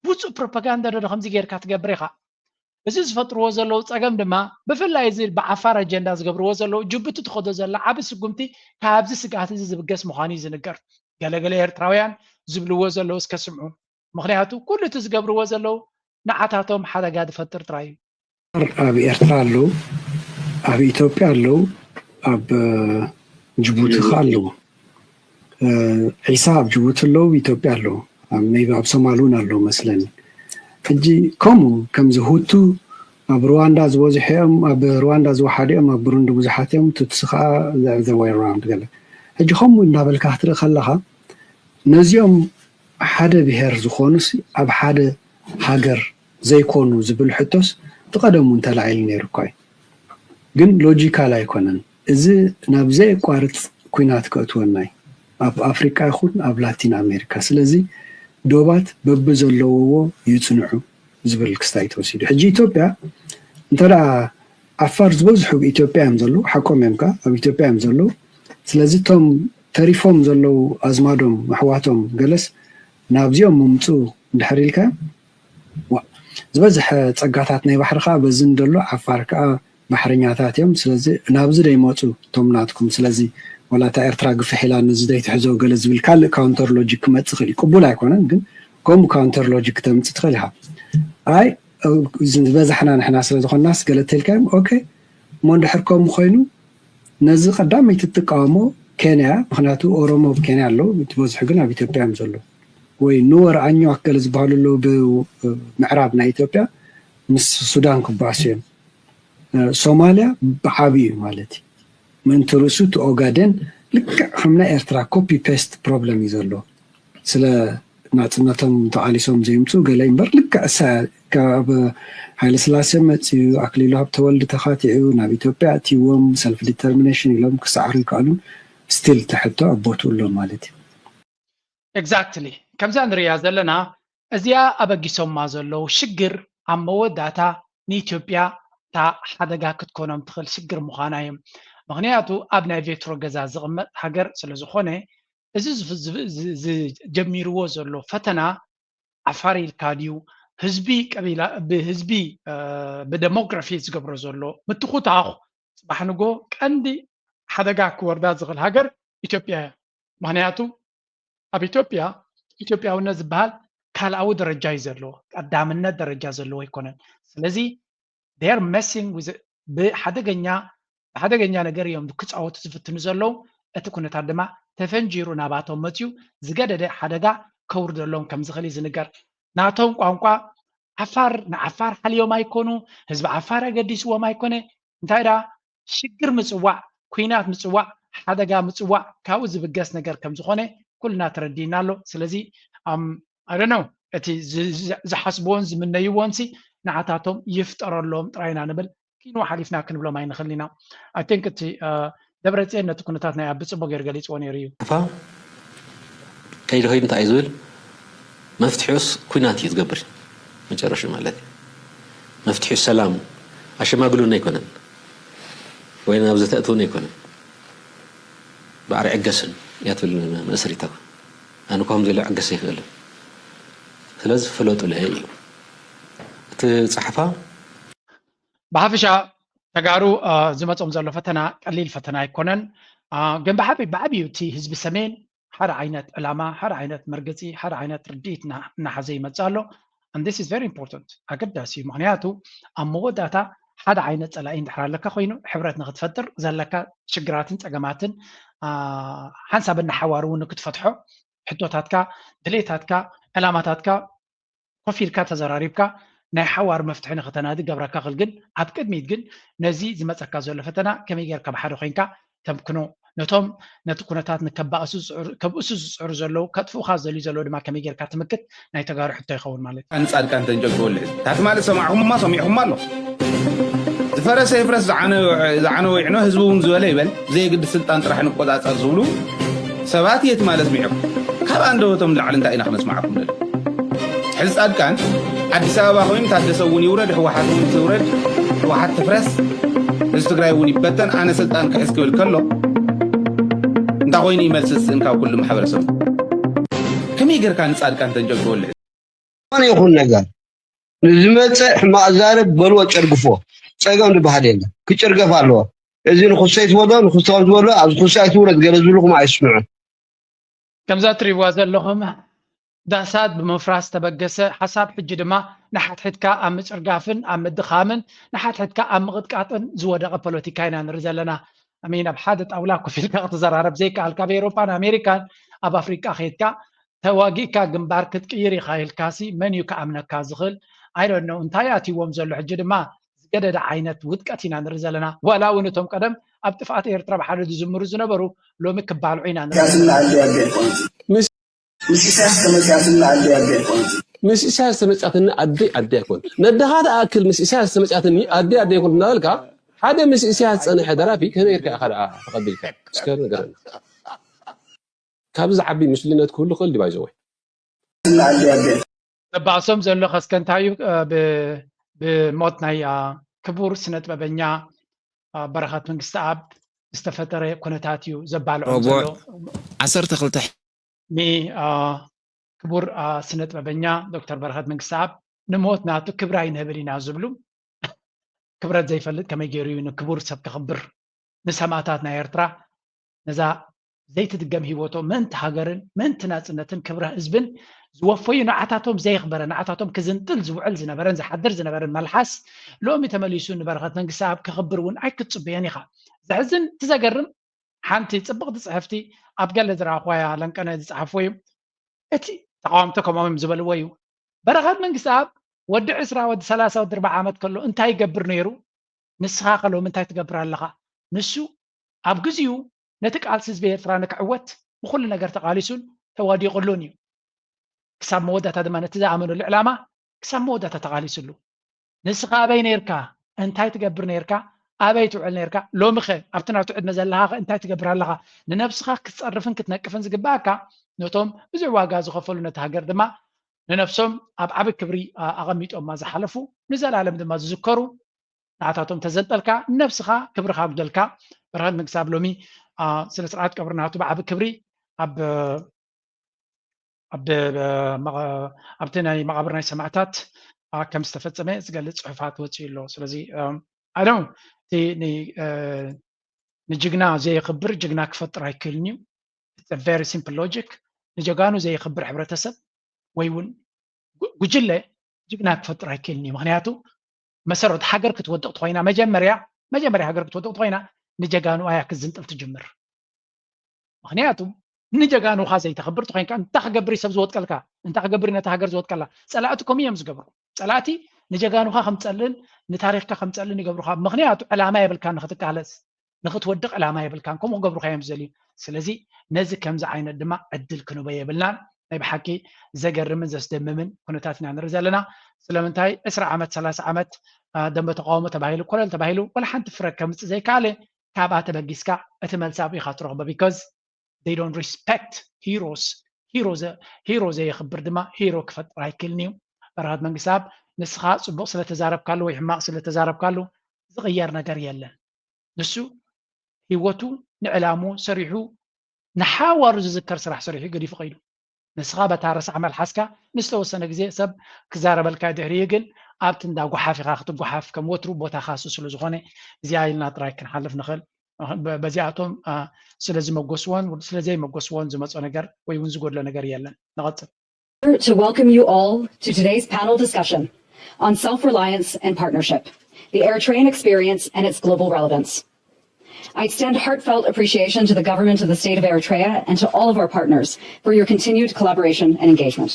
ውፁእ ፕሮፓጋንዳ ዶ ከምዚ ጌርካ ትገብር ኢኻ? እዚ ዝፈጥርዎ ዘለዉ ፀገም ድማ ብፍላይ እዚ ብዓፋር ኣጀንዳ ዝገብርዎ ዘለዉ ጅቡቲ ትኸዶ ዘላ ዓቢ ስጉምቲ ካብዚ ስግኣት እዚ ዝብገስ ምዃኑ እዩ ዝንገር። ገለገለ ኤርትራውያን ዝብልዎ ዘለዉ እስከ ስምዑ። ምኽንያቱ ኩሉ እቲ ዝገብርዎ ዘለዉ ንዓታቶም ሓደጋ ዝፈጥር ጥራይ እዩ። ኣብ ኤርትራ ኣለዉ፣ ኣብ ኢትዮጵያ ኣለዉ፣ ኣብ ጅቡቲ ከ ኣለዉ። ዒሳ ኣብ ጅቡቲ ኣለዉ፣ ኢትዮጵያ ኣለዉ፣ ሜይቢ ኣብ ሶማል እውን ኣለዉ መስለኒ። ሕጂ ከምኡ ከምዚ ሁቱ ኣብ ሩዋንዳ ዝበዝሑ እዮም፣ ኣብ ሩዋንዳ ዝወሓዱ እዮም፣ ኣብ ብሩንዲ ብዙሓት እዮም፣ ቱትሲ ከዓ the way around ገለ። ሕጂ ከምኡ እንዳበልካ ክትርኢ ከለኻ ነዚኦም ሓደ ብሄር ዝኾኑስ ኣብ ሓደ ሃገር ዘይኮኑ ዝብል ሕቶስ ብቐደሙ እንተላዒሉ ነይሩ እኳ እዩ። ግን ሎጂካል ኣይኮነን። እዚ ናብ ዘየቋርፅ ኲናት ከእትወና እዩ ኣብ ኣፍሪቃ ይኹን ኣብ ላቲን ኣሜሪካ። ስለዚ ዶባት በብዘለውዎ ይፅንዑ ዝብል ክስታይ ተወሲዱ። ሕጂ ኢትዮጵያ እንተ ደኣ ዓፋር ዝበዝሑ ኢትዮጵያ እዮም ዘለዉ፣ ሓቆም እዮም ከዓ ኣብ ኢትዮጵያ እዮም ዘለዉ። ስለዚ እቶም ተሪፎም ዘለዉ ኣዝማዶም ኣሕዋቶም ገለስ ናብዚኦም ምምፅኡ እንድሕር ኢልካዮም ዝበዝሐ ፀጋታት ናይ ባሕሪ ከዓ በዚ እንደሎ ዓፋር ከዓ ባሕረኛታት እዮም። ስለዚ ናብዚ ደይመፁ እቶም ናትኩም። ስለዚ ዋላ እታ ኤርትራ ግፍሕ ኢላ ነዚ ደይትሕዞ ገለ ዝብል ካልእ ካውንተር ሎጂክ ክመፅእ ይኽእል እዩ። ቅቡል ኣይኮነን፣ ግን ከምኡ ካውንተር ሎጂክ ክተምፅእ ትኽእል ኢኻ። ኣይ ዝበዛሕና ንሕና ስለዝኾንናስ ገለ ተልካዮም ኦኬ። እሞ እንድሕር ከምኡ ኮይኑ ነዚ ቀዳመይቲ እትቃወሞ ኬንያ፣ ምክንያቱ ኦሮሞ ኣብ ኬንያ ኣለዉ፣ እቲ በዝሑ ግን ኣብ ኢትዮጵያ እዮም ዘለዉ። ወይ ኑወር ኣኛዋክ ገለ ዝበሃሉ ኣለዉ ብምዕራብ ናይ ኢትዮጵያ ምስ ሱዳን ክበኣሱ እዮም። ሶማልያ ብዓብዩ ማለት እዩ። ምእንቲ ርእሱ እቲ ኦጋዴን ልክዕ ከም ናይ ኤርትራ ኮፒ ፔስት ፕሮብለም እዩ ዘለዎ። ስለ ናፅነቶም ተቓሊሶም ዘይምፅኡ ገለ እምበር ልክዕ እሳ ካብ ሃይለስላሴ መፅዩ ኣክሊሉ ሃብተወልድ ተኻቲዑ ናብ ኢትዮጵያ እትዎም ሰልፍ ዲተርሚኔሽን ኢሎም ክሰዓሩ ይከኣሉ። ስቲል ተሕቶ ኣብ ቦትኡ ኣሎ ማለት እዩ። ኤግዛክትሊ ከምዛ ንሪያ ዘለና እዚኣ ኣበጊሶማ ዘለዉ ሽግር ኣብ መወዳእታ ንኢትዮጵያ እታ ሓደጋ ክትኮኖም ትኽእል ሽግር ምዃና እዮም። ምኽንያቱ ኣብ ናይ ቬትሮ ገዛ ዝቕመጥ ሃገር ስለ ዝኾነ እዚ ዝጀሚርዎ ዘሎ ፈተና ዓፋር ኢልካ ድዩ ህዝቢ ቀቢላ ብህዝቢ ብደሞግራፊ ዝገብሮ ዘሎ ምትኹታኹ ፅባሕ ንጎ ቀንዲ ሓደጋ ክወርዳ ዝኽእል ሃገር ኢትዮጵያ እያ። ምኽንያቱ ኣብ ኢትዮጵያ ኢትዮጵያውነት ዝበሃል ካልኣዊ ደረጃ እዩ ዘለዎ፣ ቀዳምነት ደረጃ ዘለዎ ኣይኮነን። ስለዚ they're messing ብሓደገኛ ብሓደገኛ ነገር እዮም ክፃወቱ ዝፍትኑ ዘለዉ። እቲ ኩነታት ድማ ተፈንጂሩ ናባቶም መፅዩ ዝገደደ ሓደጋ ከውርደሎም ከም ዝኽእል እዩ ዝንገር። ናቶም ቋንቋ ዓፋር ንዓፋር ሓልዮም ኣይኮኑ፣ ህዝቢ ዓፋር ኣገዲስዎም ኣይኮነ። እንታይ ደኣ ሽግር ምፅዋዕ፣ ኲናት ምፅዋዕ፣ ሓደጋ ምፅዋዕ ካብኡ ዝብገስ ነገር ከም ዝኾነ ኩልና ተረዲእና ኣሎ። ስለዚ I don't know እቲ ዝሓስብዎን ዝምነይዎንሲ ንዓታቶም ይፍጠረሎም ጥራይ ኢና ንብል። ኪኑ ሓሊፍና ክንብሎም ኣይንኽእልን ኢና። I think እቲ ደብረፅዮን ነቲ ኩነታት ናይ ኣብ ብፅቡቅ ገይሩ ገሊፅዎ ነይሩ እዩ። ፋ ከይዲ ከይዲ እንታይ እዩ ዝብል መፍትሒኡስ ኩናት እዩ ዝገብር መጨረሹ ማለት እዩ። መፍትሒኡ ሰላም ኣሸማግሉን ኣይኮነን ወይ ናብ ዘተእትውን ኣይኮነን። ባዕሪ ዕገስን እያ ትብል መእሰሪታ። ኣነ እኳ ከምዚ ኢለ ዕገስ ኣይኽእልን። ስለዚ ፍለጡለ እዩ እቲ ፃሕፋ። ብሓፈሻ ተጋሩ ዝመፆም ዘሎ ፈተና ቀሊል ፈተና ኣይኮነን። ግን ብሓቢ ብዓብዩ እቲ ህዝቢ ሰሜን ሓደ ዓይነት ዕላማ፣ ሓደ ዓይነት መርገፂ፣ ሓደ ዓይነት ርድኢት እናሓዘ ይመፅእ ኣሎ። And this is very important ኣገዳሲ እዩ። ምክንያቱ ኣብ መወዳእታ ሓደ ዓይነት ፀላኢ እንድሕር ኣለካ ኮይኑ ሕብረት ንክትፈጥር ዘለካ ሽግራትን ፀገማትን ሓንሳብ እናሓዋር እውን ንክትፈትሖ ሕቶታትካ፣ ድሌታትካ፣ ዕላማታትካ ኮፍ ኢልካ ተዘራሪብካ ናይ ሓዋር መፍትሒ ንክተናዲ ገብረካ ክል ግን ኣብ ቅድሚት ግን ነዚ ዝመፀካ ዘሎ ፈተና ከመይ ጌርካ ብሓደ ኮይንካ ተምክኖ ነቶም ነቲ ኩነታት ንከባእሱ ዝፅዕሩ- ከብእሱ ዝፅዕሩ ዘለዉ ከጥፍኡካ ዝደልዩ ዘለዉ ድማ ከመይ ጌርካ ትምክት ናይ ተጋሩ ሕቶ ይኸውን ማለት እዩ። ንፃድቃን ተንጀግበሉ ሕዚ ታት ማለት ሰማዕኹምማ ሰሚዕኹም ኣሎ ዝፈረሰ ይፍረስ ዝዓነወ ይዕኖ ህዝቢ እውን ዝበለ ይበል ብዘየግዲ ስልጣን ጥራሕ ንቆፃፀር ዝብሉ ሰባት የት ማለት ሚዕኹም ካብ ኣንደበቶም ንላዕሊ እንታይ ኢና ክነስማዕኩም ንደሊ ሕዚ ፃድቃን ኣዲስ ኣበባ ኮይኑ ታደሰ እውን ይውረድ ህወሓት እውን ትውረድ ህወሓት ትፍረስ ህዚ ትግራይ እውን ይበተን ኣነ ስልጣን ክሕዝ ክብል ከሎ እንታይ ኮይኑ ይመልስ ስእን ካብ ኩሉ ማሕበረሰብ ከመይ ጌርካ ንፃድቃን ተንጀግበሉ ዝኾነ ይኹን ነገር ንዝመፀ ሕማቕ ዛረብ በልዎ ጨርግፎ ፀገም ዝበሃል የለ ክጭርገፍ ኣለዎ እዚ ንክሶ ይትበሎ ንክስቶም ዝበሎ ኣብዚ ክሶ ኣይትውረድ ገለ ዝብልኹም ኣይስምዑ ከምዛ ትሪብዋ ዘለኹም ዳሳት ብምፍራስ ተበገሰ ሓሳብ ሕጂ ድማ ንሓትሕትካ ኣብ ምጭርጋፍን ኣብ ምድኻምን ንሓትሕትካ ኣብ ምቕጥቃጥን ዝወደቐ ፖለቲካ ኢና ንርኢ ዘለና ሚን ኣብ ሓደ ጣውላ ኮፍ ኢልካ ክትዘራረብ ዘይከኣል ካብ ኤሮፓን ኣሜሪካን ኣብ ኣፍሪቃ ከይድካ ተዋጊእካ ግንባር ክትቅይር ኢኻ ኢልካሲ መን እዩ ክኣምነካ ዝኽእል ኣይዶኖ እንታይ ኣትይዎም ዘሎ ሕጂ ድማ ዝገደደ ዓይነት ውድቀት ኢና ንርኢ ዘለና ዋላ እውን እቶም ቀደም ኣብ ጥፍኣት ኤርትራ ብሓደ ዝዝምሩ ዝነበሩ ሎሚ ክባልዑ ኢና ንርኢ ዘለና። ምስ ኢሳያስ ተመፅያትና ኣደይ ኣደይ ኣይኮነትን። ምስ ኢሳያስ ተመፅያትኒ ኣደይ ኣደይ ኣይኮን ነድኻ ትኣክል ምስ ኢሳያስ ተመፅያትኒ ኣደይ ኣደይ ኣይኮን እናበልካ ሓደ ምስ ኢሳያስ ዝፀንሐ ደራፊ ከመይ ኢልካ ኢኻ ደኣ ተቐቢልካ እስከ ንገረኒ ካብዚ ዝዓቢ ምስሉይነት ክህሉ ክእል ድዩ ባይዘወይ ኣደይ ኣደይ ዘባእሶም ዘሎ ከስከ እንታይ እዩ ብሞት ናይ ክቡር ስነጥበበኛ በረኸት መንግስተኣብ ዝተፈጠረ ኩነታት እዩ ዘባልዖም ዘሎ ዓሰርተ ክልተ ሚ ክቡር ስነጥበበኛ ዶክተር በረኸት መንግስተኣብ ንሞት ናቱ ክብሪ ኣይንህብን ኢና ዝብሉ ክብረት ዘይፈልጥ ከመይ ገይሩ እዩ ንክቡር ሰብ ከኽብር ንሰማእታት ናይ ኤርትራ ነዛ ዘይትድገም ሂወቶ ምእንቲ ሃገርን ምእንቲ ናፅነትን ክብረ ህዝብን ዝወፈዩ ንዓታቶም ዘየኽበረ ንዓታቶም ክዝንጥል ዝውዕል ዝነበረን ዝሓድር ዝነበረን መልሓስ ሎሚ ተመሊሱ ንበረኸት መንግስተኣብ ከኽብር እውን ኣይክትፅበዮን ኢኻ ዘሕዝን እቲ ዘገርም ሓንቲ ፅብቕቲ ፅሕፍቲ ኣብ ገለ ዝረኣኽዋያ ለንቀነ ዝፀሓፍዎ እዩ እቲ ተቃወምቲ ከምኦም ዝበልዎ እዩ በረኸት መንግስተኣብ ወዲ ዕስራ ወዲ ሰላሳ ወዲ ኣርባዓ ዓመት ከሎ እንታይ ይገብር ነይሩ ንስኻ ከ ሎሚ እንታይ ትገብር ኣለኻ ንሱ ኣብ ግዚኡ ነቲ ቃልሲ ህዝቢ ኤርትራ ንክዕወት ብኩሉ ነገር ተቃሊሱን ተዋዲቅሉን እዩ ክሳብ መወዳእታ ድማ ነቲ ዝኣመነሉ ዕላማ ክሳብ መወዳእታ ተቃሊስሉ ንስኻ ኣበይ ነርካ እንታይ ትገብር ነርካ ኣበይ ትውዕል ነርካ ሎሚ ኸ ኣብቲ ናቱ ዕድመ ዘለኻ ኸ እንታይ ትገብር ኣለኻ ንነብስኻ ክትፀርፍን ክትነቅፍን ዝግባኣካ ነቶም ብዙሕ ዋጋ ዝኸፈሉ ነቲ ሃገር ድማ ንነብሶም ኣብ ዓቢ ክብሪ ኣቐሚጦማ ዝሓለፉ ንዘላለም ድማ ዝዝከሩ ንዓታቶም ተዘንጠልካ ንነብስኻ ክብርኻ ኣጉደልካ በረኸት ምግሳብ ሎሚ ስነ ስርዓት ቀብሪ ናቱ ብዓቢ ክብሪ ኣብ ኣብቲ ናይ መቓብር ናይ ሰማዕታት ከም ዝተፈፀመ ዝገልፅ ፅሑፋት ወፂኡ ኣሎ ስለዚ ኣደው እቲ ንጅግና ዘየኽብር ጅግና ክፈጥር ኣይክእልን እዩ very simple logic ንጀጋኑ ዘየኽብር ሕብረተሰብ ወይ እውን ጉጅለ ጅግና ክፈጥር ኣይክእልን እዩ ምክንያቱ መሰረት ሃገር ክትወድቕ ትኾይና መጀመርያ መጀመርያ ሃገር ክትወድቕ ትኾይና ንጀጋኑ ኣያ ክትዝንጥል ትጅምር ምክንያቱ ንጀጋኑኻ ዘይተኽብር ትኾይንካ እንታይ ክገብር ሰብ ዝወጥቀልካ እንታይ ክገብር ነቲ ሃገር ዝወጥቀላ ፀላእቲ ከምኡ እዮም ዝገብሩ ፀላእቲ ንጀጋኑኻ ከምፀልን ንታሪክካ ከምፀልን ይገብሩኻ ምክንያቱ ዕላማ የብልካ ንክትቃለስ ንክትወድቕ ዕላማ የብልካን ከምኡ ክገብሩካ እዮም ዝደልዩ ስለዚ ነዚ ከምዚ ዓይነት ድማ ዕድል ክንቦ የብልናን ናይ ብሓቂ ዘገርምን ዘስደምምን ኩነታት ኢና ንርኢ ዘለና ስለምንታይ ዕስራ ዓመት ሰላሳ ዓመት ደንበ ተቃውሞ ተባሂሉ ኮለል ተባሂሉ ወላ ሓንቲ ፍረ ከምፅእ ዘይከኣለ ካብኣ ተበጊስካ እቲ መልሲ ኣብኡ ኢኻ ትረኽቦ because they don't respect heroes hero ዘየኽብር ድማ hero ክፈጥር ኣይክእልን እዩ በረኸት መንግስቲኣብ ንስኻ ፅቡቕ ስለተዛረብካሉ ወይ ሕማቕ ስለተዛረብካሉ ዝቕየር ነገር የለን ንሱ ህይወቱ ንዕላሙ ሰሪሑ ንሓዋሩ ዝዝከር ስራሕ ሰሪሑ ገዲፉ ከይዱ ንስኻ በታ ረሳሕ መልሓስካ ንዝተወሰነ ግዜ ሰብ ክዛረበልካ ድሕሪኡ ግን ኣብቲ እንዳ ጓሓፍ ኢኻ ክትጓሓፍ ከም ወትሩ ቦታኻ እሱ ስለ ዝኾነ እዚኣ ኢልና ጥራይ ክንሓልፍ ንኽእል በዚኣቶም ስለ ዝመጎስዎን ስለ ዘይመጎስዎን ዝመፆ ነገር ወይ እውን ዝጎድሎ ነገር የለን ንቐፅል To welcome you all to today's panel discussion on self-reliance and partnership, the Eritrean experience and its global relevance. I extend heartfelt appreciation to the government of the state of Eritrea and to all of our partners for your continued collaboration and engagement.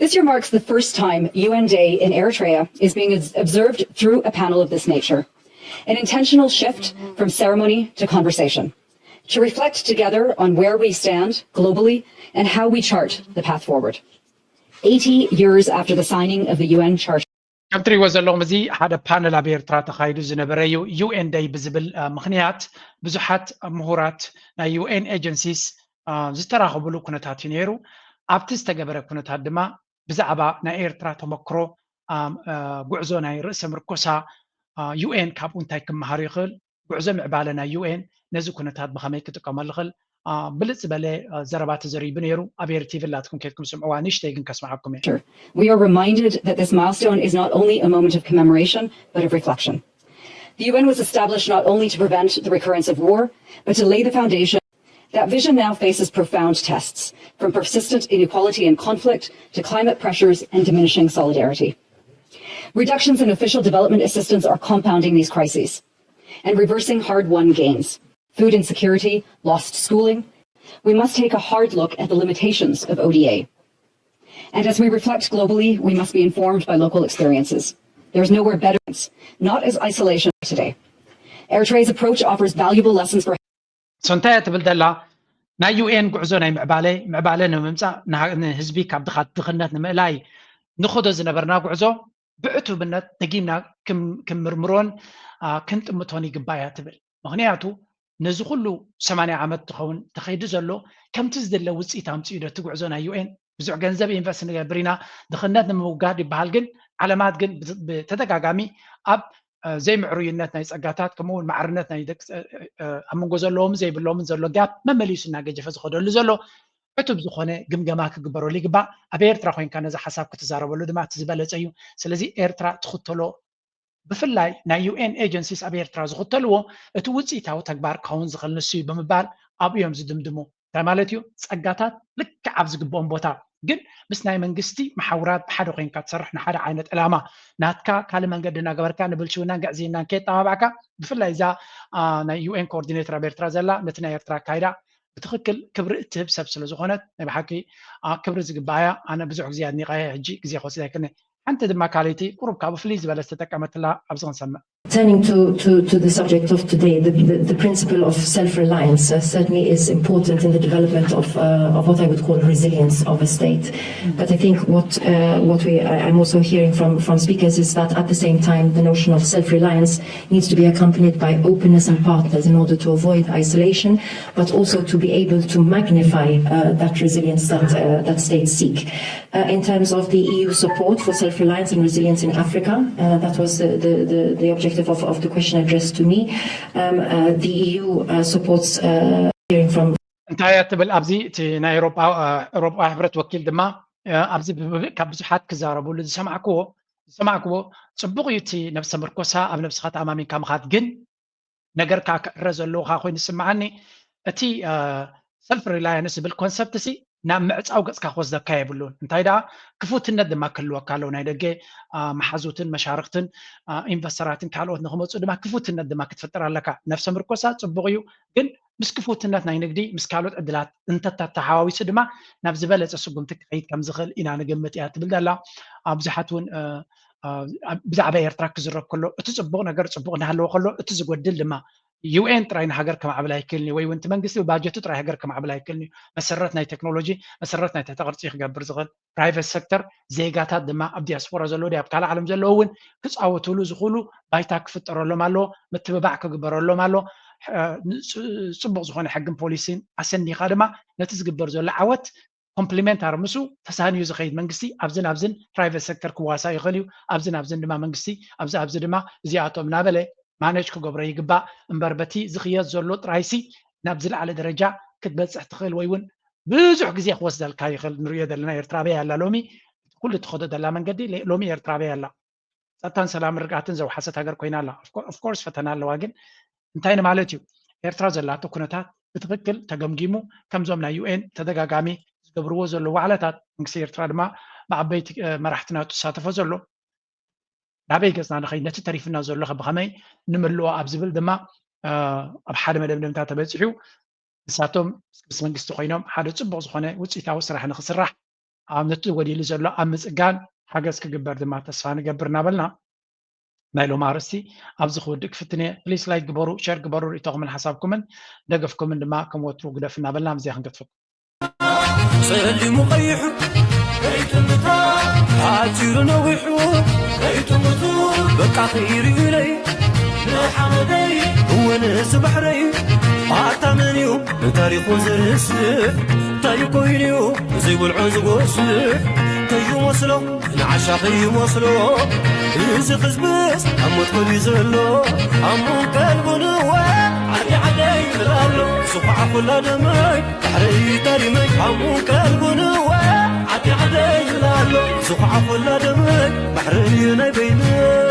This year marks the first time U N Day in Eritrea is being observed through a panel of this nature, an intentional shift from ceremony to conversation, to reflect together on where we stand globally and how we chart the path forward. Eighty years after the signing of the U N Charter. ከም ትሪእዎ ዘለኹም እዚ ሓደ ፓነል ኣብ ኤርትራ ተኻይዱ ዝነበረ እዩ። ዩ ኤን ደይ ብዝብል ምኽንያት ብዙሓት ምሁራት ናይ ዩ ኤን ኤጀንሲስ ዝተራኸብሉ ኩነታት እዩ ነይሩ። ኣብቲ ዝተገበረ ኩነታት ድማ ብዛዕባ ናይ ኤርትራ ተመክሮ፣ ጉዕዞ ናይ ርእሰ ምርኮሳ፣ ዩ ኤን ካብኡ እንታይ ክመሃር ይኽእል፣ ጉዕዞ ምዕባለ ናይ ዩ ኤን ነዚ ኩነታት ብኸመይ ክጥቀመሉ ይኽእል፣ ብልፅ ዝበለ ዘረባ ተዘሪቡ ነይሩ። ኣብ ኤሪ ቲቪ ኣላትኩም ከድኩም ስምዕዋ፣ ንእሽተይ ግን ከስምዓኩም እየ። We are reminded that this milestone is not only a moment of commemoration, but of reflection. The U N was established not only to prevent the recurrence of war, but to lay the foundation. That vision now faces profound tests, from persistent inequality and conflict to climate pressures and diminishing solidarity. Reductions in official development assistance are compounding these crises and reversing hard won gains. Food insecurity, lost schooling. We must take a hard look at the limitations of O D A. And as we reflect globally, we must be informed by local experiences. There's nowhere better, not as isolation today. Eritrea's approach offers valuable lessons for So እንታይ እያ ትብል ዘላ? ናይ ዩ ኤን ጉዕዞ ናይ ምዕባለ ምዕባለ ንምምፃእ ንሃ- ንህዝቢ ካብ ድኻት ድኽነት ንምእላይ ንኸዶ ዝነበርና ጉዕዞ ብዕቱብነት ደጊምና ክም- ክምርምሮን አ፣ ክንጥምቶን ይግባእ እያ ትብል። ምክንያቱ ነዚ ኩሉ ሰማንያ ዓመት ትኸውን ተኸይዱ ዘሎ ከምቲ ዝድለ ውፅኢት ኣምፅኡ ዶ እቲ ጉዕዞ ናይ ዩ ኤን? ብዙሕ ገንዘብ ኢንቨስት ንገብር ኢና ድኽነት ንምውጋድ ይበሃል፣ ግን ዓለማት ግን ብ- ብተደጋጋሚ ኣብ ዘይምዕሩይነት ናይ ፀጋታት ከምኡ እውን ማዕርነት ናይ ደቂ ኣብ መንጎ ዘለዎም ዘይብሎምን ዘሎ ጋፕ መመሊሱ እናገጀፈ ዝኸደሉ ዘሎ ዕቱብ ዝኾነ ግምገማ ክግበረሉ ይግባእ። ኣብ ኤርትራ ኮይንካ ነዚ ሓሳብ ክትዛረበሉ ድማ እቲ ዝበለፀ እዩ። ስለዚ ኤርትራ ትኽተሎ ብፍላይ ናይ ዩ ኤን ኤጀንሲስ ኣብ ኤርትራ ዝኽተልዎ እቲ ውፅኢታዊ ተግባር ክኸውን ዝኽእል ንሱ እዩ ብምባል ኣብኡ እዮም ዝድምድሙ። እንታይ ማለት እዩ? ፀጋታት ልክዕ ኣብ ዝግብኦም ቦታ ግን ምስ ናይ መንግስቲ መሓውራት ብሓደ ኮይንካ ትሰርሕ ንሓደ ዓይነት ዕላማ ናትካ ካልእ መንገዲ እናገበርካ ንብልሽውናን ግዕዝይናን ከየጠባባዕካ ብፍላይ እዛ ናይ ዩ ኤን ኮኦርዲኔተር ኣብ ኤርትራ ዘላ ነቲ ናይ ኤርትራ ኣካይዳ ብትኽክል ክብሪ እትህብ ሰብ ስለ ዝኾነት ናይ ብሓቂ ክብሪ ዝግባኣ እያ። ኣነ ብዙሕ ግዜ ኣድኒቐያ ሕጂ ግዜ ክወስድ ኣይክእልን። ሓንቲ ድማ ካልኣይቲ ቁሩብ ካብኡ ፍልይ ዝበለ ዝተጠቀመትላ ኣብዚ ክንሰምዕ። Turning to, to, to the subject of today, the, the, the principle of self-reliance uh, certainly is important in the development of, uh, of what I would call resilience of a state. But I think what, uh, what we, I- I'm also hearing from, from speakers is that at the same time, the notion of self-reliance needs to be accompanied by openness and partners in order to avoid isolation, but also to be able to magnify uh, that resilience that, uh, that states seek. Uh, in terms of the E U support for self-reliance and resilience in Africa, uh, that was the, the, the, the objective of, of the question addressed to me. Um, uh, the E U uh, supports uh, hearing from እንታይ እያ ትብል ኣብዚ እቲ ናይ ኤሮጳ ኤሮጳ ሕብረት ወኪል ድማ ኣብዚ ካብ ብዙሓት ክዛረብሉ ዝሰማዕክዎ ዝሰማዕክዎ ጽቡቕ እዩ እቲ ነብሰ ምርኮሳ ኣብ ነብስኻ ተኣማሚንካ ምኻድ ግን ነገር ከዓ ክዕረ ዘለውካ ኮይኑ ዝስምዓኒ እቲ ሰልፍ ሪላያንስ ዝብል ኮንሰፕት ሲ ናብ ምዕፃው ገፅካ ክወስደካ የብሉን። እንታይ ደኣ ክፉትነት ድማ ክህልወካ ኣለዎ። ናይ ደገ መሓዙትን መሻርክትን ኢንቨስተራትን ካልኦት ንክመፁ ድማ ክፉትነት ድማ ክትፍጥር ኣለካ። ነብሰ ምርኮሳ ፅቡቅ እዩ፣ ግን ምስ ክፉትነት ናይ ንግዲ ምስ ካልኦት ዕድላት እንተተተሓዋዊሱ ድማ ናብ ዝበለፀ ስጉምቲ ክኸይድ ከምዝኽእል ኢና ንግምት እያ ትብል ዘላ። ብዙሓት እውን ብዛዕባ ኤርትራ ክዝረብ ከሎ እቲ ፅቡቅ ነገር ፅቡቅ እናሃለወ ከሎ እቲ ዝጎድል ድማ ዩ ኤን ጥራይ ንሃገር ከማዕብል ኣይክእልን እዩ፣ ወይ እውን እቲ መንግስቲ ብባጀቱ ጥራይ ሃገር ከማዕብል ኣይክእልን እዩ። መሰረት ናይ ቴክኖሎጂ መሰረት ናይ ትሕተ ቅርፂ ክገብር ዝኽእል ፕራይቨት ሴክተር ዜጋታት ድማ ኣብ ዲያስፖራ ዘለዉ ኣብ ካልእ ዓለም ዘለዉ እውን ክፃወትሉ ዝኽእሉ ባይታ ክፍጠረሎም ኣለዎ። ምትብባዕ ክግበረሎም ኣለዎ። ፅቡቅ ዝኾነ ሕግን ፖሊሲን ኣሰኒኻ ድማ ነቲ ዝግበር ዘሎ ዓወት ኮምፕሊመንት ኣርምሱ ተሳንዩ ዝኸይድ መንግስቲ ኣብዝን ኣብዝን ፕራይቨት ሴክተር ክዋሳ ይኽእል እዩ። ኣብዝን ኣብዝን ድማ መንግስቲ ኣብዚ ኣብዚ ድማ እዚኣቶም እናበለ ማነጅ ክገብሮ ይግባእ እምበር በቲ ዝኽየድ ዘሎ ጥራይሲ ናብ ዝለዓለ ደረጃ ክትበፅሕ ትኽእል ወይ እውን ብዙሕ ግዜ ክወስደልካ ይኽእል። ንሪኦ ዘለና ኤርትራ ኣበይ ኣላ ሎሚ? ኩሉ ትኸዶ ዘላ መንገዲ ሎሚ ኤርትራ ኣበይ ኣላ? ጸጥታን ሰላምን ርግኣትን ዘውሓሰት ሃገር ኮይና ኣላ። ኦፍኮርስ ፈተና ኣለዋ፣ ግን እንታይ ንማለት እዩ? ኤርትራ ዘላቶ ኩነታት ብትኽክል ተገምጊሙ ከምዞም ናይ ዩ ኤን ተደጋጋሚ ዝገብርዎ ዘለዉ ዋዕላታት መንግስቲ ኤርትራ ድማ ብዓበይቲ መራሕቲ ናቱ ዝሳተፎ ዘሎ ናበይ ገጽና ንኸይድ ነቲ ተሪፍና ዘሎ ከ ብኸመይ ንምልኦ ኣብ ዝብል ድማ ኣብ ሓደ መደምደምታ ተበጺሑ። ንሳቶም ምስ መንግስቲ ኮይኖም ሓደ ጽቡቕ ዝኾነ ውጽኢታዊ ስራሕ ንኽስራሕ ኣብ ነቲ ጎዲሉ ዘሎ ኣብ ምፅጋን ሓገዝ ክግበር ድማ ተስፋ ንገብር እናበልና ናይ ሎም ኣርእስቲ ኣብዚ ክውድእ ክፍትን እየ። ፕሊስ ላይክ ግበሩ፣ ሸር ግበሩ፣ ርእቶኹምን ሓሳብኩምን ደገፍኩምን ድማ ከም ወትሩ ግደፍ እናበልና ምስዚኣ ክንገድፈኩም። ጸሊሙ ቀይሑ ከይጥምታ፣ ሓጺሩ ነዊሑ ከይጥምቱ፣ በቃ ከይርእዩለይ ንሓመደይ እወ ንዚ ባሕረይ። ኣታ መን እዩ ንታሪኹ ዝርስዕ? እንታይ ኮይኑ እዩ ዘይብልዖ ዝጎስዕ? ከይመስሎ ንዓሻ ከይመስሎ፣ እዚ ህዝብስ ኣብ ሞት ከልዩ ዘሎ። ኣሙን ቀልቡን እወ ዓዲ ዓደይ ይብል ኣሎ። ዝኹዓ ኩላ ደመይ ባሕረይ ታሪመይ። ኣሙን ቀልቡን እወ ዓዲ ዓደይ ይብል ኣሎ። ዝኹዓ ኩላ ደመይ ባሕረይ ናይ በይነይ።